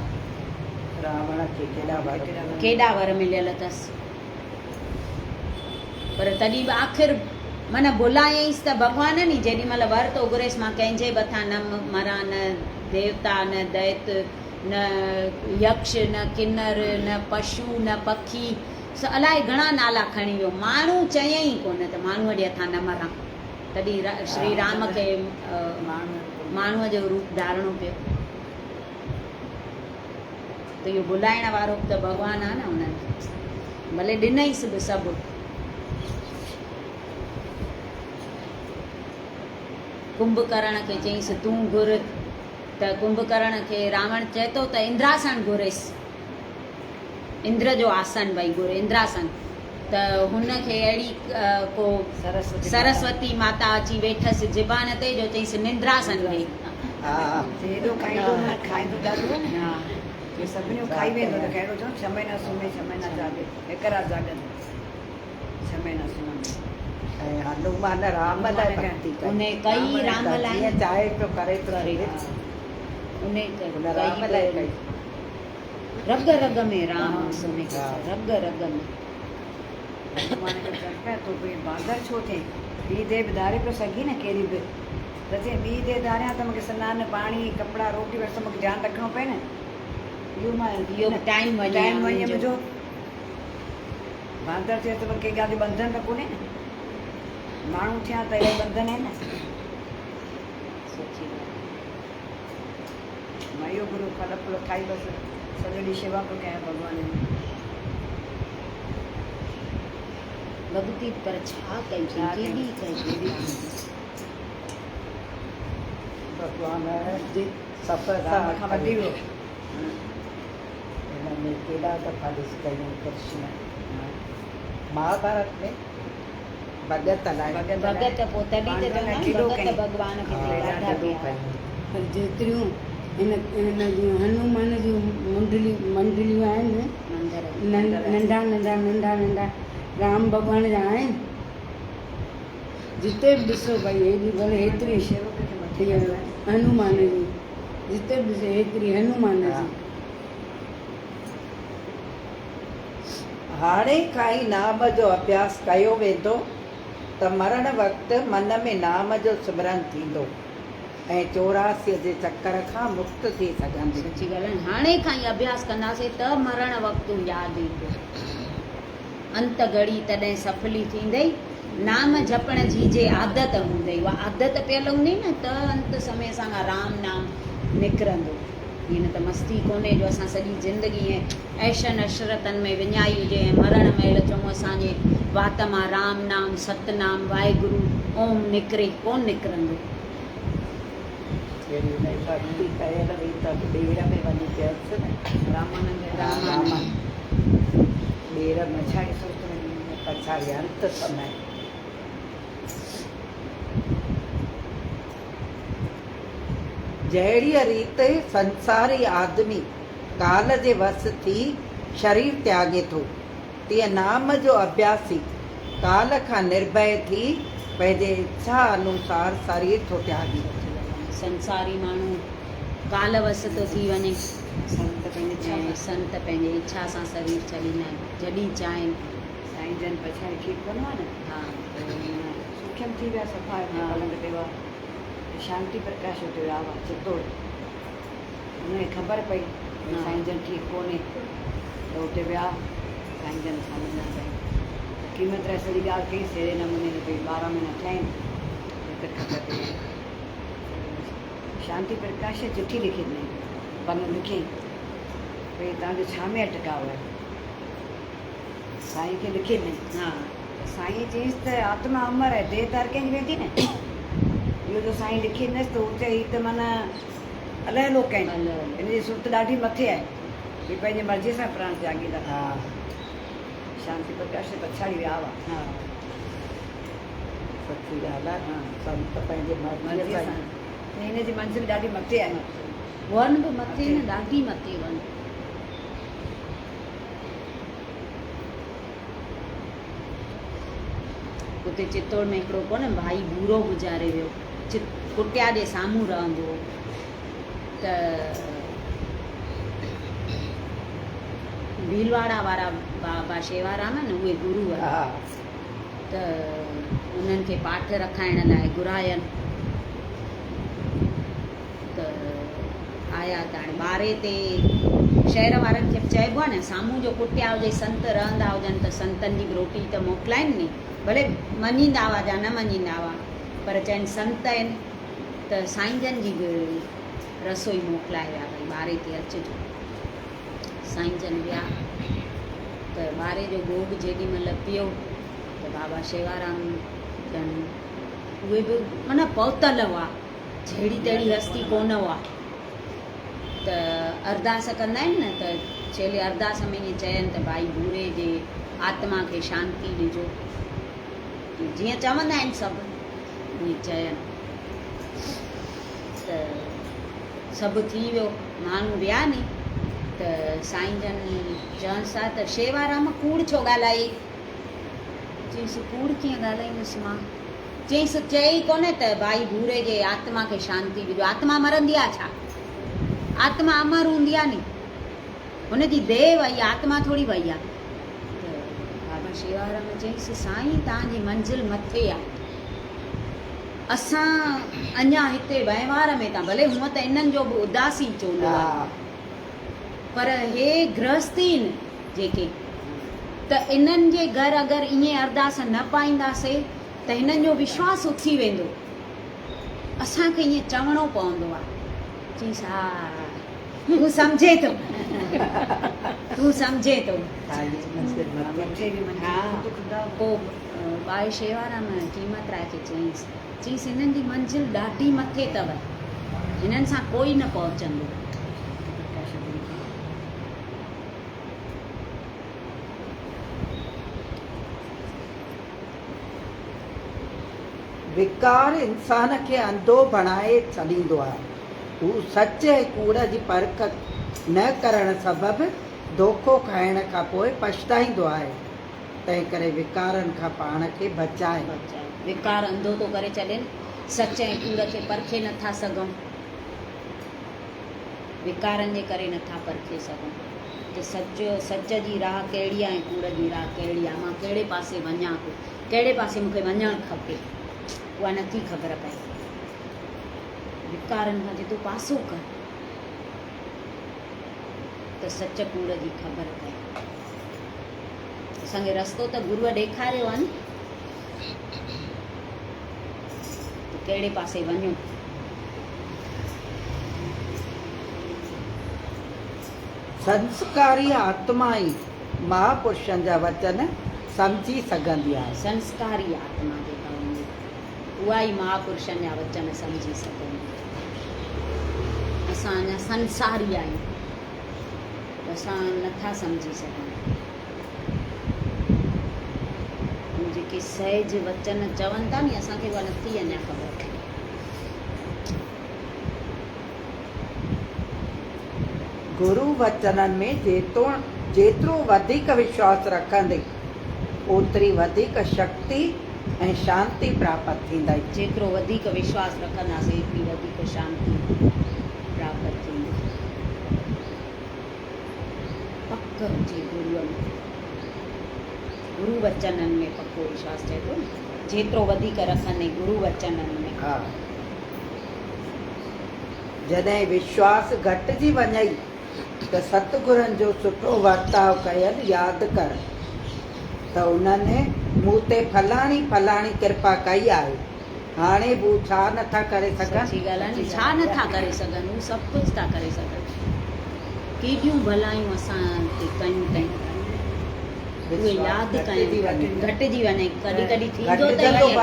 Speaker 2: راوڻ کي ڪيڏا ور مليا.
Speaker 1: ڪيڏا ور مليل اٿس. پر تڏهن به آخر من ڀلايائينس ته ڀڳوان ني جيڏي مهل ور ٿو گهريس مان ڪنهن جي به هٿان نه مران نه ديوتا نه دئت نه يڪش نه ڪنر نه پشو نه پکي الائي گهڻا نالا کڻي ويو ماڻهو چيائين ئي ڪونه ته ماڻهوء جي هٿان نه مران تڏهن شري رام کي ماڻهوء جو روپ ڌارڻو پيو ته اهو ڀلائڻ وارو به ته ڀڳوان آهي نه انهن کي ڀلي ڏنئيس به سڀ. ڪنڀڪرڻ کي چيائينس تون گهر ته ڪنڀڪرڻ کي راوڻ چئي ٿو ته اندراسڻ گهريس اندر جو آسن ڀئي گهر اندراسن ته هن کي اهڙي ڪو سرسوتي ماتا اچي ويٺس زبان تي جو چيائينس نندراسن ڏي.
Speaker 4: ايڏو کائيندو نه کائيندو ڏاڍو نه جو سڀني جو کائي ويندو ته ڪهڙو چون ڇهه مهينا سمهي ڇهه مهينا جاڳي هڪ رات جاڳندو ڇهه مهينا سمهندو.
Speaker 2: ۽ هنومان رام لاء ڀڳتي ڪئي.
Speaker 1: انهي ڪئي رام لاء.
Speaker 2: جيئن چاهي پيو ڪري ٿو سگهي.
Speaker 1: انهي
Speaker 2: ڪئي رام لاء ڪئي.
Speaker 1: رڳ رڳ ۾ رام سوني کي رڳ رڳ ۾.
Speaker 4: هنومان کي چون پيا تون به باندر ڇو ٿئين ٻي ديهه به ڌاري پيو سگهين نه ڪهڙي به ته چئين ٻي ديهه ڌاريان ته مونکي سنان پاڻي ڪپڙا روٽي وغيره سڀ مونکي ڌيان رکڻو پئي نه اهو مان
Speaker 1: اهو به ٽائيم وڃي
Speaker 4: ٽائيم وڃي منهنجو باندر ٿيس ته ڪنهن ڳالهه جو ٻنڌن ته ڪونهي نه ماڻهو ٿيان ته اهي ٻنڌن آهن نه
Speaker 1: سچي ڳالهه
Speaker 4: مان اهو گرو ڦل ڦل کائي بس سڄو ڏينهن شيوا پيو ڪيان ڀڳوان جي.
Speaker 1: ڀڳتي پر ڇا ڪئي اٿئي ڪيڏي ڪئي اٿئي.
Speaker 2: ڀڳوان جي سپ
Speaker 4: رام کان وڌي ويو.
Speaker 2: هن ۾ ڪيڏا دفعا ڏس ڪيون ڪرشن مهاڀارت ۾ ڀڳت لاء.
Speaker 1: ڀڳت پوء تڏهن ته چوندا آهن ڀڳت ڀڳوان کي ڏاڍا پيارا.
Speaker 4: پر جيتريون هن هن جون هنومان جون منڊليون منڊليون آهن ننڍا ننڍا ننڍا ننڍا رام ڀڳوان جا آهن جتي به ڏسو ڀئي هيڏي ڀلي هيتري هنومان جي جتي به ڏسو هيتري هنومان جي.
Speaker 2: هاڻي کان ئي نام جو اڀياس ڪيو ويندو ته مرڻ وقت من ۾ نام جو سمرن ٿيندو ۽ چوراسيء جي چڪر کان مڪت ٿي سگهندي.
Speaker 1: سچي ڳالهه آهي هاڻي کان ئي اڀياس ڪنداسين ته مرڻ وقت ياد ايندو. انت گهڙي تڏهن سڦلي ٿيندئي. نام جپڻ جي جي عادت هوندئي اها عادت پيل هوندئي نه ته انت سمي اسان کان رام نام نڪرندو. هيء نه ته مستي ڪونهي جو اسان سڄي زندگي ائين عيشن عشرتن ۾ وڃائي هجي ۽ مرڻ مهل چئون اسان جي وات مان رام نام، ست نام، واهگرو، اوم نڪري، ڪونه نڪرندو.
Speaker 2: جهڙي هن جي ڀڳتي ڪيل هئي ته ٻير ۾ وڃي پيس نه.
Speaker 4: رامانند
Speaker 2: رامانند ٻير ۾. پڇاڙي انت سمي. جهڙيء ريت سنساري آدمي ڪال جي وس ٿي شرير تياڳي ٿو، تيئن نام جو اڀياسي ڪال کان نرڀئه ٿي پنهنجي اڇا انوسار سرير ٿو تياڳي.
Speaker 1: سنساري ماڻهو ڪال وس ٿو ٿي وڃي
Speaker 4: سنت پنهنجي اڇا
Speaker 1: ۽
Speaker 4: سان.
Speaker 1: سنت پنهنجي اڇا سان سرير ڇڏيندا آهن، جڏهن چاهين.
Speaker 4: سائين جن پڇاڙي ٺيڪ ڪونه هئا نه
Speaker 1: ها.
Speaker 4: ته معنيٰ سکيم ٿي ويا صفا اتي
Speaker 1: ها.
Speaker 4: پلنگ تي هئا ته شانتي پرڪاش اتي ويا هئا چتوڙ انهن کي خبر پئي ڀئي
Speaker 1: ها.
Speaker 4: سائين جن ٺيڪ ڪونهي ته اتي ويا سائين جن سان ملڻ تائين ته قيمت راء سڄي ڳالهه ڪئي سهڙي نموني ته ڀئي 12 مهينا ٿيا آهن هيتر خبر پئي آهي شانتي پرڪاش چٺي لکي ڏنائين پنو لکيائين ڀئي توهان جو ڇا ۾ اٽڪاء آهي سائين کي لکي ڏنائين.
Speaker 1: ها.
Speaker 4: ته سائينء چيس ته آتما امر آهي، ديهه ته هر ڪنهن جي ويندي نه. اهو جو سائين لکي ڏنس ته هو چئي هي ته معنيٰ الهه لوڪ آهن، هن جي سرت ڏاڍي مٿي آهي، هي پنهنجي مرضيء سان پراڻ تياڳيندا.
Speaker 2: ها.
Speaker 4: شانتي پرڪاش تي پڇاڙي ويا هئا.
Speaker 1: ها.
Speaker 2: سچي ڳالهه آهي، سنت پنهنجي مرضيء
Speaker 4: مرضيء
Speaker 2: سان.
Speaker 4: سان. ته هن جي منزل ڏاڍي مٿي آهي.
Speaker 1: ون به مٿي نه، ڏاڍي مٿي ون. اتي چتوڙ ۾ هڪڙو ڪونه ڀائي ڀورو گذاري ويو. ڪٽيا جي سامهون رهندو هو ته ڀيلواڙا وارا بابا شيوارام آهن اهي گرو
Speaker 2: ها.
Speaker 1: ته انهن کي پاٺ رکائڻ لاء گهراين ته آيا ته هاڻي ٻارهي تي شهر وارن کي به چئبو آهي نه سامهون جو ڪٽيا هجي سنت رهندا هجن ته سنتن جي به روٽي ته موڪلائين ني ڀلي مڃيندا هئا جا نه مڃيندا هئا پر چين سنت آهن ته سائين جن جي به رسوئي موڪلائي ويا ڀئي ٻارهي تي اچجو. سائين جن ويا ته ٻاري جو ڀوڳ جيڏي مهل پيو ته بابا شيوارام جن اهي به معنيٰ پهتل هئا، جهڙي تهڙي هستي ڪونه هئا ته ارداس ڪندا آهن نه ته ڇيلي ارداس ۾ ائين چين ته ڀائي ڀوري جي آتما کي شانتي ڏجو، جيئن چوندا آهن سڀ ائين چين ته سڀ ٿي ويو، ماڻهو ويا ني ته سائين جن چونس ٿا ته شيوارام ڪوڙ ڇو ڳالهايئي؟ چيس ڪوڙ ڪيئن ڳالهائيندس مان؟ چيس چئي ئي ڪونه ته ڀائي ڀوري جي آتما کي شانتي ڏجو، آتما مرندي آ ڇا؟ آتما امر هوندي آ ني، هن جي ديهه وئي آ، آتما ٿوري وئي آ. ته بابا شيوارام چيس سائين توهان جي منزل مٿي آ. اسان اڃا هتي وهنوار ۾ ٿا ڀلي هونء ته انهن جو به اداسي چولو آهي پر هي گرهستي آهن جيڪي ته انهن جي گهر اگر ائين ارداس نه پائينداسي ته هنن جو وشواس اٿي ويندو اسان کي ائين چوڻو پوندو آهي. چيس ها تون سمجهين ٿو تون سمجهين ٿو. پوء ٻائي شيوارام قيمت راء کي چيائينس، چيس هنن جي منزل ڏاڍي مٿي اٿو، هنن سان ڪوئي نه پهچندو.
Speaker 2: وڪار انسان کي انڌو بڻائي ڇڏيندو آهي. هو سچ ۽ ڪوڙ جي پرک نه ڪرڻ سبب دوکو کائڻ کان پوء پڇتائيندو آهي. تنهنڪري وڪارن کان پاڻ کي بچائي.
Speaker 1: وڪار انڌو ٿو ڪري ڇڏين. سچ ۽ ڪوڙ کي پرکي نه ٿا سگهون. وڪارن جي ڪري نه ٿا پرکي سگهون ته سچ سچ جي راهه ڪهڙي آهي ۽ ڪوڙ جي راهه ڪهڙي آهي. مان ڪهڙي پاسي وڃان ٿو، ڪهڙي پاسي مون کي وڃڻ کپي، اها نه ٿي خبر پئي. وڪارن کان جي تون پاسو ڪر ته سچ ڪوڙ جي خبر پئي. اسان کي رستو ته گروء ڏيکاريو آهي نه ته ڪهڙي پاسي وڃو.
Speaker 2: سنسڪاري آتما ئي مهاپرشن جا وچن سمجهي سگهندي آهي.
Speaker 1: سنسڪاري آتما جيڪا هوندي اها ئي مهاپرشن جا وچن سمجهي سگهندي. اسان اڃا سنساري آهيون ته اسان نٿا سمجهي سگهون. جيڪي سهج وچن چون ٿا ني اسان کي اها نٿي اڃا خبر.
Speaker 2: گرو وچنن ۾ جيترو وڌيڪ وشواس رکندين، اوتري وڌيڪ شڪتي ۽ شانتي پراپت ٿيندئي.
Speaker 1: جيترو وڌيڪ وشواس رکنداسين، ايتري وڌيڪ شانتي پراپت ٿيندي. پڪ هجي گروء ۾. گرو وچنن ۾ پڪو وشواس چئي ٿو نه، جيترو وڌيڪ رکندين گرو وچنن ۾.
Speaker 2: ها. جڏهن وشواس گهٽجي وڃئي ته ستگرن جو سٺو ورتاء ڪيل ياد ڪر ته انهن مون تي فلاڻي فلاڻي ڪرپا ڪئي آهي، هاڻي به هو ڇا نٿا ڪري سگهن؟
Speaker 1: سچي ڳالهه آهي نه، ڇا نٿا ڪري سگهن، هو سڀ ڪجهه ٿا ڪري سگهن. ڪيڏيون ڀلايون اسان تي ڪيون اٿئين، اهي ياد ڪيون. گهٽجي وڃي، ڪڏهن ڪڏهن ٿيندو ته ائين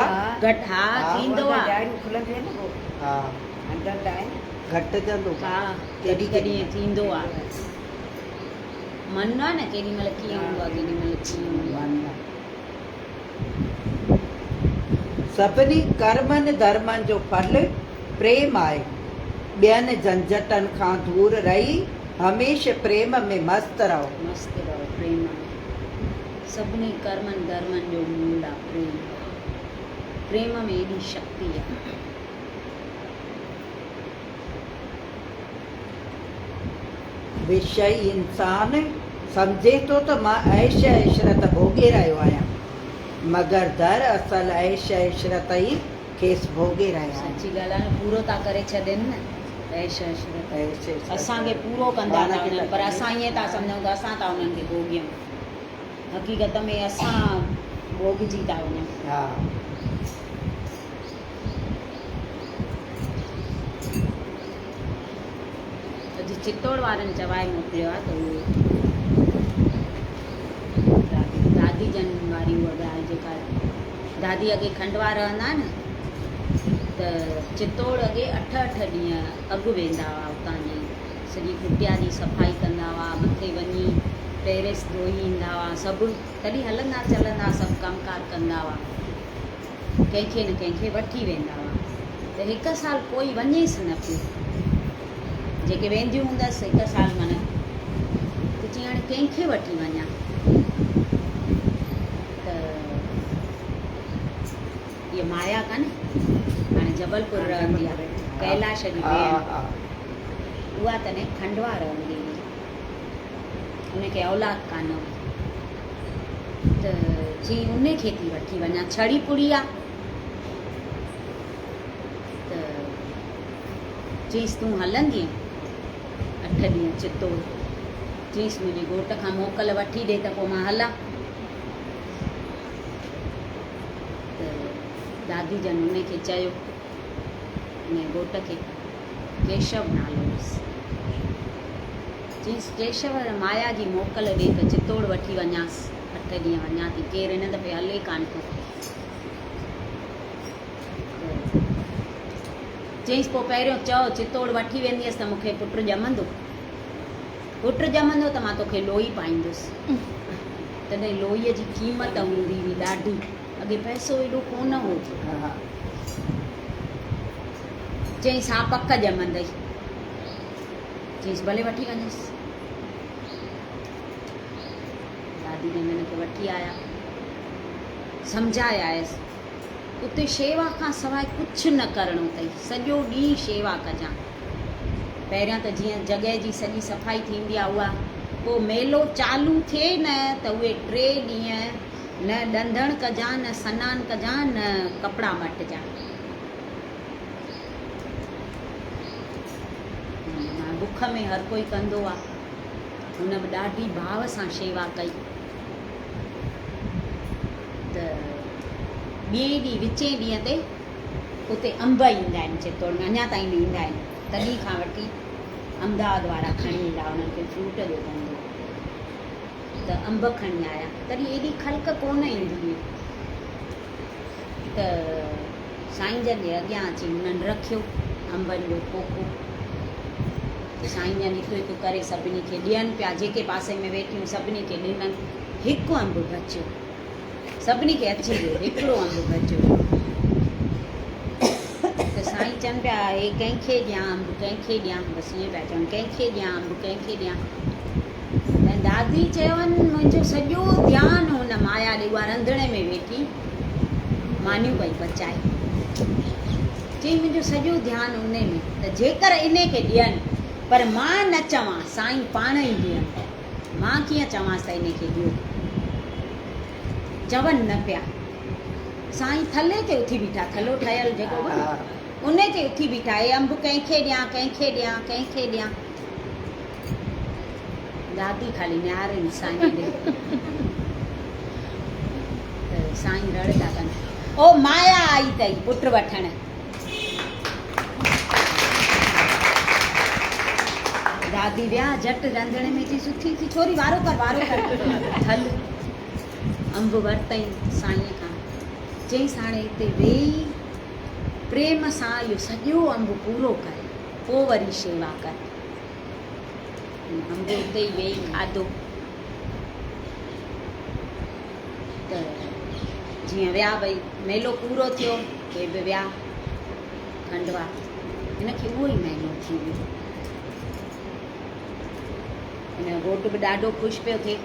Speaker 1: گهٽ ها ٿيندو آهي.
Speaker 2: گهٽجندو
Speaker 1: ها ڪڏهن ڪڏهن ائين ٿيندو آهي. من آهي نه ڪيڏي مهل ڪيئن هوندو آهي ڪيڏي مهل ڪيئن هوندو آهي.
Speaker 2: سڀني ڪرمن ڌرمن جو ڦل پريم آهي. ٻين جهنجهٽن کان دور رهي هميشه پريم ۾ مست رهو.
Speaker 1: مست رهو پريم ۾. سڀني ڪرمن ڌرمن جو مول آ پريم. پريم ۾ ايڏي شڪتي آ.
Speaker 2: وشئي انسان سمجهي ٿو ته مان عيش عشرت ڀوڳي رهيو آهيان، مگر در اصل عيش عشرت ئي کيس ڀوڳي رهيا آهن.
Speaker 1: سچي ڳالهه آهي نه پورو ٿا ڪري ڇڏين نه عيش عشرت اسان کي پورو ڪندا ٿا وڃن پر اسان ائين ٿا سمجهون ته اسان ٿا انهن کي ڀوڳيون حقيقت ۾ اسان ڀوڳجي ٿا وڃون.
Speaker 2: ها.
Speaker 1: اڄ چتوڙ وارن چوائي موڪليو آهي ته اهي دادي جن واري اها ڳالهه جيڪا دادي اڳي کنڊوا رهندا نه ته چتوڙ اڳي اٺ اٺ ڏينهن اڳ ويندا هئا اتان جي سڄي ڪٽيا جي صفائي ڪندا هئا مٿي وڃي ٽيرس ڌوئي ايندا هئا سڀ تڏهن هلندا چلندا سڀ ڪم ڪار ڪندا هئا ڪنهن کي نه ڪنهن کي وٺي ويندا هئا ته هڪ سال ڪوئي وڃيس نه پيو. جيڪي وينديون هوندس هڪ سال معنيٰ ته چيائين هاڻي ڪنهن کي وٺي وڃان ته هيء مايا ڪانهي هاڻي جبلپور رهندي آهي ڪيلاش جي ڀيڻ اها تڏهن کنڊوا رهندي هئي ان کي اولاد ڪانه هئي ته چيائين ان کي ٿي وٺي وڃان ڇڙي پڙي آ ته چيس تون هلندينء اٺ ڏينهن چتوڙ؟ چيس منهنجي گهوٽ کان موڪل وٺي ڏي ته پوء مان هلان. ته دادي جن ان کي چيو، ان گهوٽ کي، ڪيشو نالو هيس. چيس ڪيشو مايا جي موڪل ڏي ته چتوڙ وٺي وڃانس، اٺ ڏينهن وڃان ٿي، ڪير هن دفعي هلي ڪانه ٿو. چيائينس، پوء پهريون چئو، چتوڙ وٺي وينديس ته مون کي پٽ ڄمندو؟ پٽ ڄمندو ته مان توکي لوئي پائيندس. تڏهن لوئيء جي قيمت هوندي هئي ڏاڍي. اڳي پئسو ايڏو ڪونه هو. چيائينس، ها پڪ ڄمندئي. چيائينس، ڀلي وٺي وڃيس. دادي جن هن کي وٺي آيا. سمجهائي آيس. اتي شيوا کان سواء ڪجهه نه ڪرڻو اٿئي، سڄو ڏينهن شيوا ڪجان. پهريان ته جيئن جڳهه جي سڄي صفائي ٿيندي آهي اها، پوء ميلو چالو ٿئي نه ته اهي ٽي ڏينهن نه ڏندڻ ڪجان، نه سنان ڪجان، نه ڪپڙا مٽجان. بک ۾ هر ڪوئي ڪندو آهي. هن به ڏاڍي ڀاو سان شيوا ڪئي. ته ٻئي ڏينهن وچين ڏينهن تي اتي انب ايندا آهن چتوڙ ۾ اڃا تائين به ايندا آهن تڏهن کان وٺي احمدآباد وارا کڻي ايندا انهن کي فروٽ جو ڌنڌو ته انب کڻي آيا تڏهن ايڏي خلق ڪونه ايندي هئي ته سائين جن جي اڳيان اچي انهن رکيو انبن جو کوکو ته سائين جن هڪ هڪ ڪري سڀني کي ڏين پيا جيڪي پاسي ۾ ويٺيون سڀني کي ڏنن هڪ انب بچيو. سڀني کي اچي ويو، هڪڙو انب بچيو. ته سائين چون پيا هي ڪنهن کي ڏيان انب، ڪنهن کي ڏيان، بس ائين پيا چون ڪنهن کي ڏيان انب، ڪنهن کي ڏيان. ۽ دادي چيون منهنجو سڄو ڌيان هن مايا ڏي، اها رنڌڻي ۾ ويٺي مانيون پئي پچائي. چيائين منهنجو سڄو ڌيان انهي ۾ ته جيڪر انهي کي ڏين، پر مان نه چوان، سائين پاڻ ئي ڏين. مان ڪيئن چوانس ته انهي کي ڏيو. چون نه پيا. سائين ٿلهي تي اٿي بيٺا، ٿلهو ٺهيل جيڪو هو نه، انهي تي اٿي بيٺا، هي انب ڪنهن کي ڏيان، ڪنهن کي ڏيان، ڪنهن کي ڏيان. دادي خالي نهارين سائين ڏي ته سائين رڙ ٿا ڪن، او مايا آئي اٿئي پٽ وٺڻ. دادي ويا جهٽ رنڌڻي ۾ چيس اٿي اٿي ڇوري وارو ڪر وارو ڪر هل. انب ورتائين سائينء کان. چيائينس هاڻي هتي ويهي پريم سان اهو سڄو انب پورو ڪر پوء وري شيوا ڪر. انب اتي ئي ويهي کاڌو ته جيئن ويا ڀئي ميلو پورو ٿيو هي به ويا کنڊوا هن کي اهو ئي مهينو ٿي ويو. هن جو گهوٽ به ڏاڍو خوش پيو ٿئي.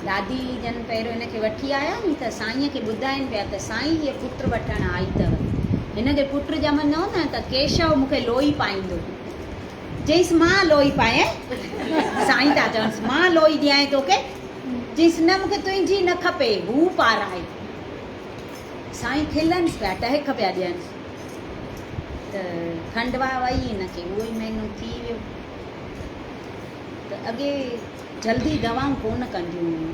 Speaker 1: دادي جن پهريون هن کي وٺي آيا ني ته سائينء کي ٻڌائين پيا ته سائين هيء پٽ وٺڻ آئي اٿو. هن کي پٽ ڄمندو نه ته ڪيشو مون کي لوئي پائيندو. چيس مان لوئي پايانء؟ سائين ٿا چونس مان لوئي ڏيانء توکي؟ چيس نه مون کي تنهنجي نه کپي، هو پارائي. سائين کلنس پيا، ٽهڪ پيا ڏينس ته کنڊوا وئي هن کي اهو ئي مهينو ٿي ويو. ته اڳي جلدي دوائون ڪونه ڪنديون هيون.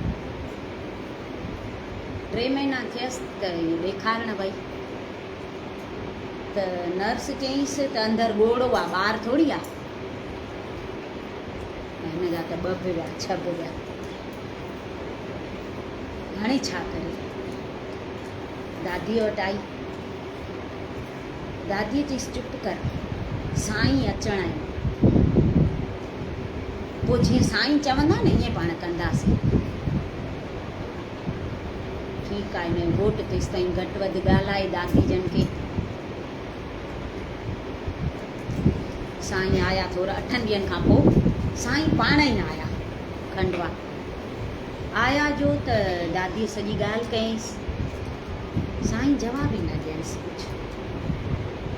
Speaker 1: ٽي مهينا ٿيس ته اهو ڏيکارڻ وئي ته نرس چيائينس ته اندر ڳوڙهو آ ٻار ٿوري آ. هن جا ته ٻه به ويا ڇهه به ويا. هاڻي ڇا ڪري؟ داديء وٽ آئي. داديء چيس چپ ڪر، سائين اچڻ آهن. پوء جيئن سائين چوندا نه ائين پاڻ ڪنداسين. ٺيڪ آهي هن جو گهوٽ تيستائين گهٽ وڌ ڳالهائي دادي جن کي. سائين آيا ٿورا اٺن ڏينهن کان پوء سائين پاڻ ئي آيا کنڊوا. آيا جو ته داديء سڄي ڳالهه ڪيائينس. سائين جواب ئي نه ڏينس ڪجهه.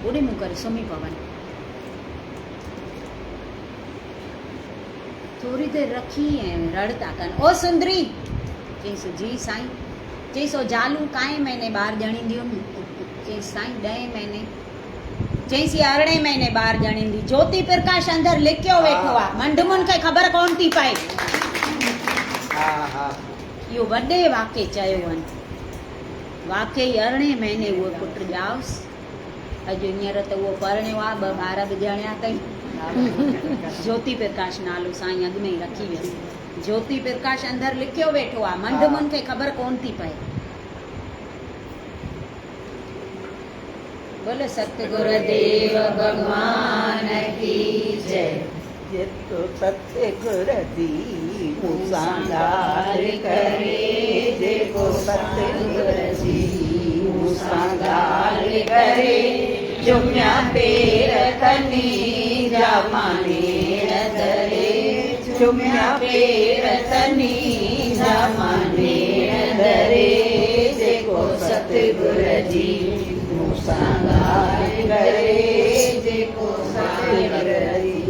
Speaker 1: اوڏي منهن ڪري سمهي پون. ٿوري دير رکي ۽ رڙ ٿا ڪن، او سندري! چيائينس، جي سائين. چيائينس، او زالون ڪائين مهيني ٻار ڄڻينديون؟ چيائينس، سائين ڏهين مهيني. چيائينس، هيء ارڙهين مهيني ٻار ڄڻيندي. جوتي پرڪاش اندر لڪيو ويٺو آ. منڍ مون کي خبر ڪونه ٿي پئي. اهو وڏي واڪي چيو هن. واقعي ارڙهين مهيني اهو پٽ ڄائس. اڄ هينئر ته اهو پرڻيو آ، ٻه ٻار به ڄڻيا اٿئي. جوتي پرڪاش نالو سائين اڳ ۾ ئي رکي ويس. جوتي پرڪاش اندر لڪيو ويٺو آ، منڍ مون کي خبر ڪونه ٿي پئي. بول ستگر ديو ڀڳوان ڪي جئي.
Speaker 2: جيڪو ستگر جي مون سان ڳالهه ڪري، جيڪو ستگر جي مون سان ڳالهه ڪري، چميا پير تني جا مان نيڻ ڌري، چميا پير تني جا مان نيڻ ڌري، جيڪو ستگر جي مون سان ڳالهه ڪري، جيڪو ستگر جي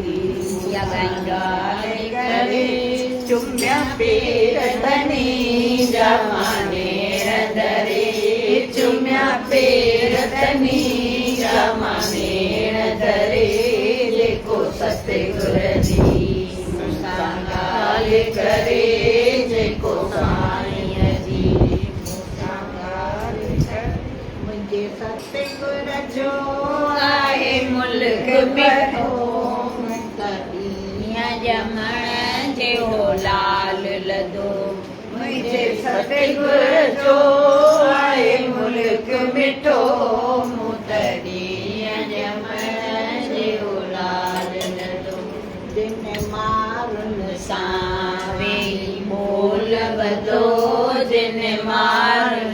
Speaker 2: مون سان ڳالهه ڪري، چميا پير تني جا مان نيڻ ڌري، چميا پير تني جا مان نيڻ ڌري، جيڪو ستگر جي مون سان ڳالهه ڪري، جيڪو سائينء جي مون سان ڳالهه ڪري. منهنجي ستگر جو
Speaker 1: آهي ملڪ مٺو، مون ته ڏينهن ڄمڻ جيهو لال لڌو.
Speaker 2: منهنجي ستگر جو آهي ملڪ مٺو،
Speaker 1: مون ته ڏينهن ڄمڻ جيهو لال لڌو.
Speaker 2: جن مارن
Speaker 1: سان ويهي ٻول ٻڌو، جن مارن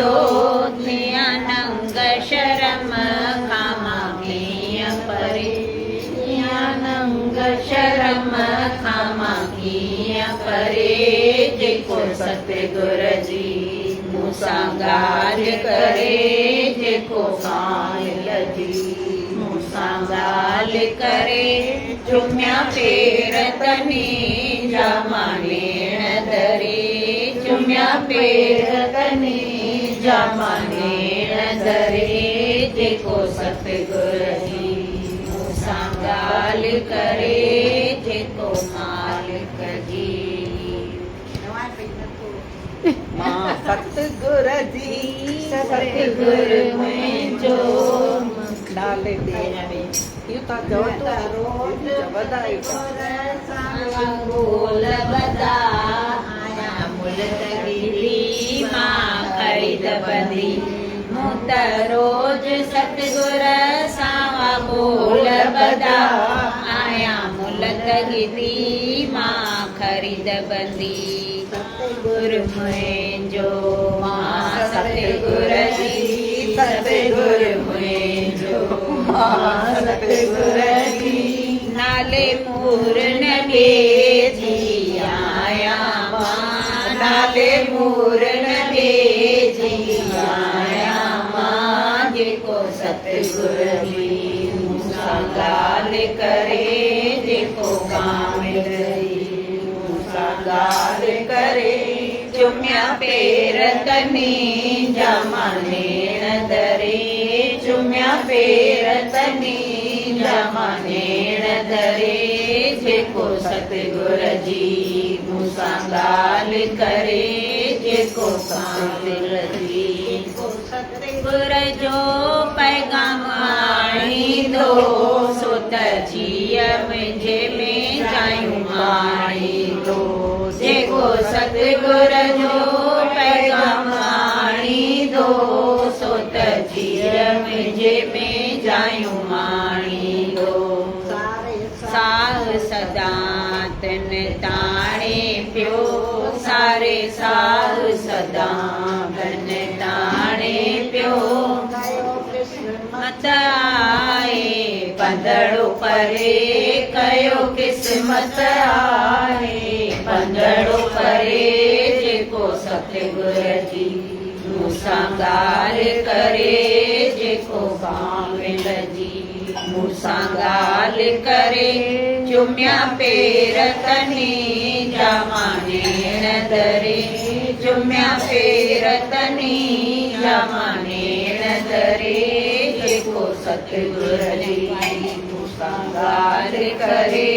Speaker 1: ماڻيندو. ٿيان ننگ شرم کان مان ڪيئن پري، ٿيان ننگ شرم کان مان ڪيئن پري، جيڪو ستگر جي مون سان ڳالهه ڪري، جيڪو ڪامل جي مون سان ڳالهه ڪري، چميا پير تني جا مان نيڻ ڌري، چميا پير تني جا مان نيڻ ڌري، جيڪو ستگر جي مون سان ڳالهه ڪري، جيڪو مالڪ جي.
Speaker 4: چوان پئي نٿو.
Speaker 2: مان ستگر جي
Speaker 1: ستگر منهنجو
Speaker 2: نالي ڏيڻي. اهو توهان چوندو چوندا آهيو ته
Speaker 1: ٻول ٻڌا آهيان ملڪ گدي مان خريد بندي، مون ته روز ستگر سان ٻول ٻڌا آهيان ملڪ گدي مان خريد بندي. ستگر منهنجو مان ستگر جي، ستگر منهنجو مان ستگر جي، نالي مور نه ٻئي جي آهيان مان، نالي مور نه ٻئي جي آهيان مان، جيڪو ستگر جي مون سان ڳالهه ڪري، جيڪو ڪامل جي مون سان ڳالهه ڪري، چميا پير تني جا مان نيڻ ڌري، چميا پير تني جا مان نيڻ ڌري، جيڪو ستگر جي مون سان ڳالهه ڪري، جيڪو ڪامل جي. ستگر جو پيغام آڻيندو، سو ته جيءَ منهنجي ۾ جايون ماڻيندو، جيڪو ستگر جو پيغام آڻيندو، سو ته جيءَ منهنجي ۾ جايون ماڻيندو. ساهه سدا تن تاڻي پيو، ساري ساهه سدا تن تاڻي پيو، قسمت آهي پنڌڙو پري، ڪيو قسمت آهي پنڌڙو پري، جيڪو ستگر جي مون سان ڳالهه ڪري، جيڪو ڪامل جي مون سان ڳالهه ڪري، چميا پير تني جا مان نيڻ ڌري، چميا پير تني جا مان نيڻ ڌري، جيڪو ستگر جي مون سان ڳالهه ڪري،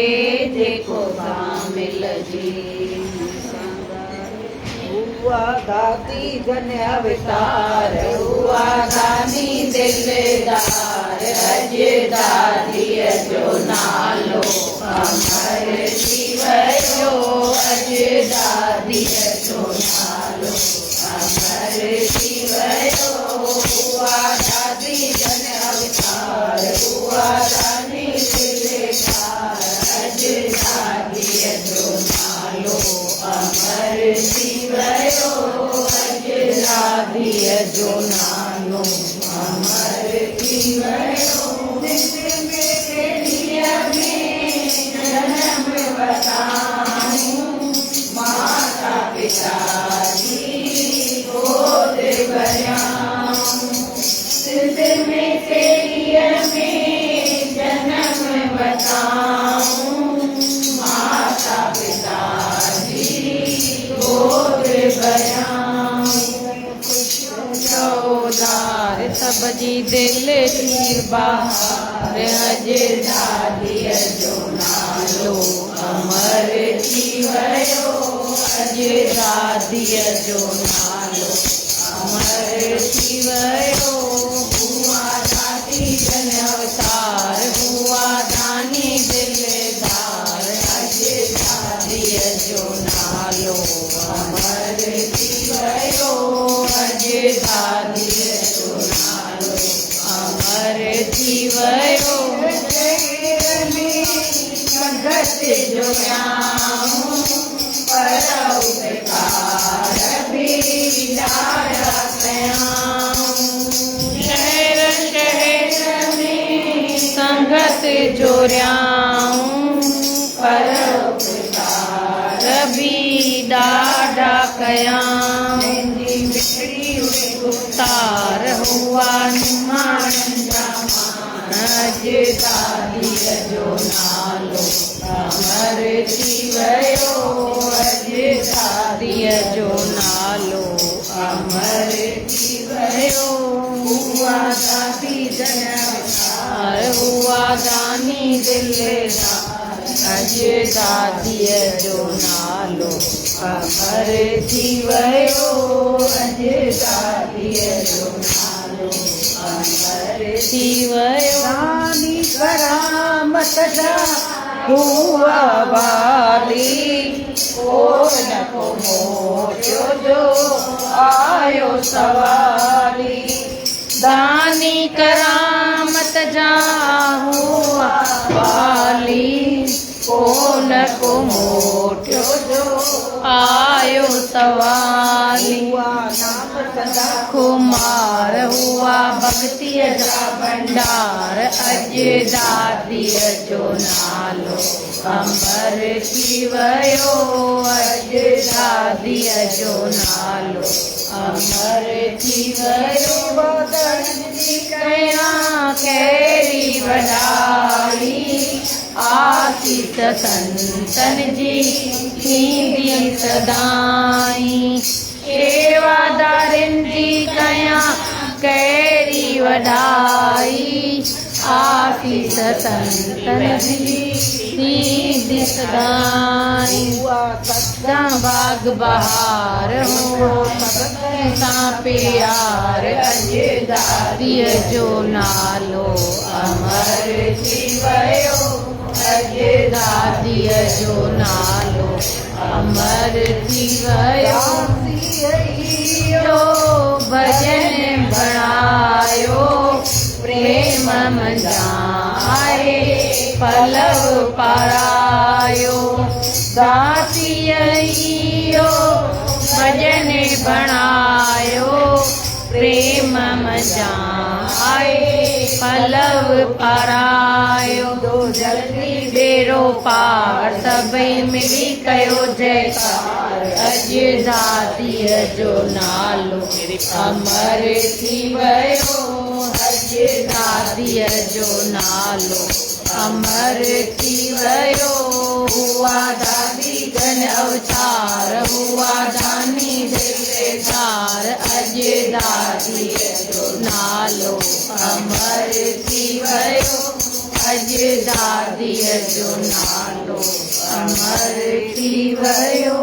Speaker 1: جيڪو ڪامل جي مون سان ڳالهه.
Speaker 2: اها دادي جن اوتار،
Speaker 1: اها داني دلدار، اڄ داديءَ جو نالو امر ٿي ويو، اڄ داديءَ جو نالو امر ٿي ويو. اها دادي جن اوتار، اها داني دلدار، اڄ داديءَ جو نالو امر ٿي ويو، اڄ داديءَ جو نالو امر ٿي ويو. جنم ورتائون، ماتا پتا جي گود ڀريائون. سنڌ ۾ سيريءَ ۾ جنم ورتائون، ماتا پتا جي گود ڀريائون.
Speaker 5: چودار سڀ جي دل ٿي بهار، اڄ داديءَ جو نالو امر ٿي ويو، اڄ داديءَ جو نالو امر ٿي ويو. اها دادي جن اوتار، اها داني دلدار، اڄ داديءَ جو نالو امر ٿي ويو، اڄ داديءَ جو نالو امر ٿي ويو.
Speaker 1: سنگت جو ڪيائون، پر اپڪار به ڏاڍا ڪيائون.
Speaker 5: گهريائون، پر اپڪار به ڏاڍا ڪيائون.
Speaker 4: جنهن جي مٺڙي هئي
Speaker 5: گفتار، هئا نماڻن جا ماڻ. اڄ داديء جو نالو امر ٿي ويو، اڄ داديء جو نالو امر ٿي ويو.
Speaker 4: هئا دادي ڌن اوتار،
Speaker 5: هئا داني دلدار. اڄ داديء جو نالو امر ٿي ويو، اڄ داديء جو نالو امر ٿي ويو.
Speaker 2: داني ڪرامت جا هئا والي، ڪو نه ڪو موٽيو جو آيو سوالي.
Speaker 5: داني ڪرامت جا هئا والي، ڪو نه ڪو موٽيو جو آيو سوالي.
Speaker 2: هئا نام سدا
Speaker 5: خمار، هئا ڀڳتيء جا ڀنڊار. اڄ داديء جو نالو امر ٿي ويو، اڄ داديء جو نالو امر ٿي ويو.
Speaker 2: شيوادارن جي
Speaker 5: ڪيان ڪهڙي وڏائي، آسيس سنتن جي ٿيندي سدائين. شيوادارن جي ڪيان ڪهڙي وڏائي، آسيس سنتن جي ٿيندي سدائين.
Speaker 2: هئا ست
Speaker 5: باغ بهار، هو سڀ سان پيار. اڄ داديء جو نالو امر ٿي ويو، اڄ داديء جو نالو امر ٿي ويو.
Speaker 2: داسي
Speaker 5: جو ڀڄن بڻايو، پريم منجهان آهي پلو پارايو. داسيء اهو ڀڄن بڻايو، پريم منجهان آهي پلو پارايو.
Speaker 2: جلدي
Speaker 5: ٻيڙو پار، سڀئي ملي ڪيو جئڪار. اڄ داديء جو نالو امر ٿي ويو، اڄ داديء جو نالو امر ٿي ويو. هئا دادي ڌن اوتار، هئا داني دلدار. اڄ داديء جو نالو امر ٿي ويو، اڄ داديء جو نالو امر ٿي ويو.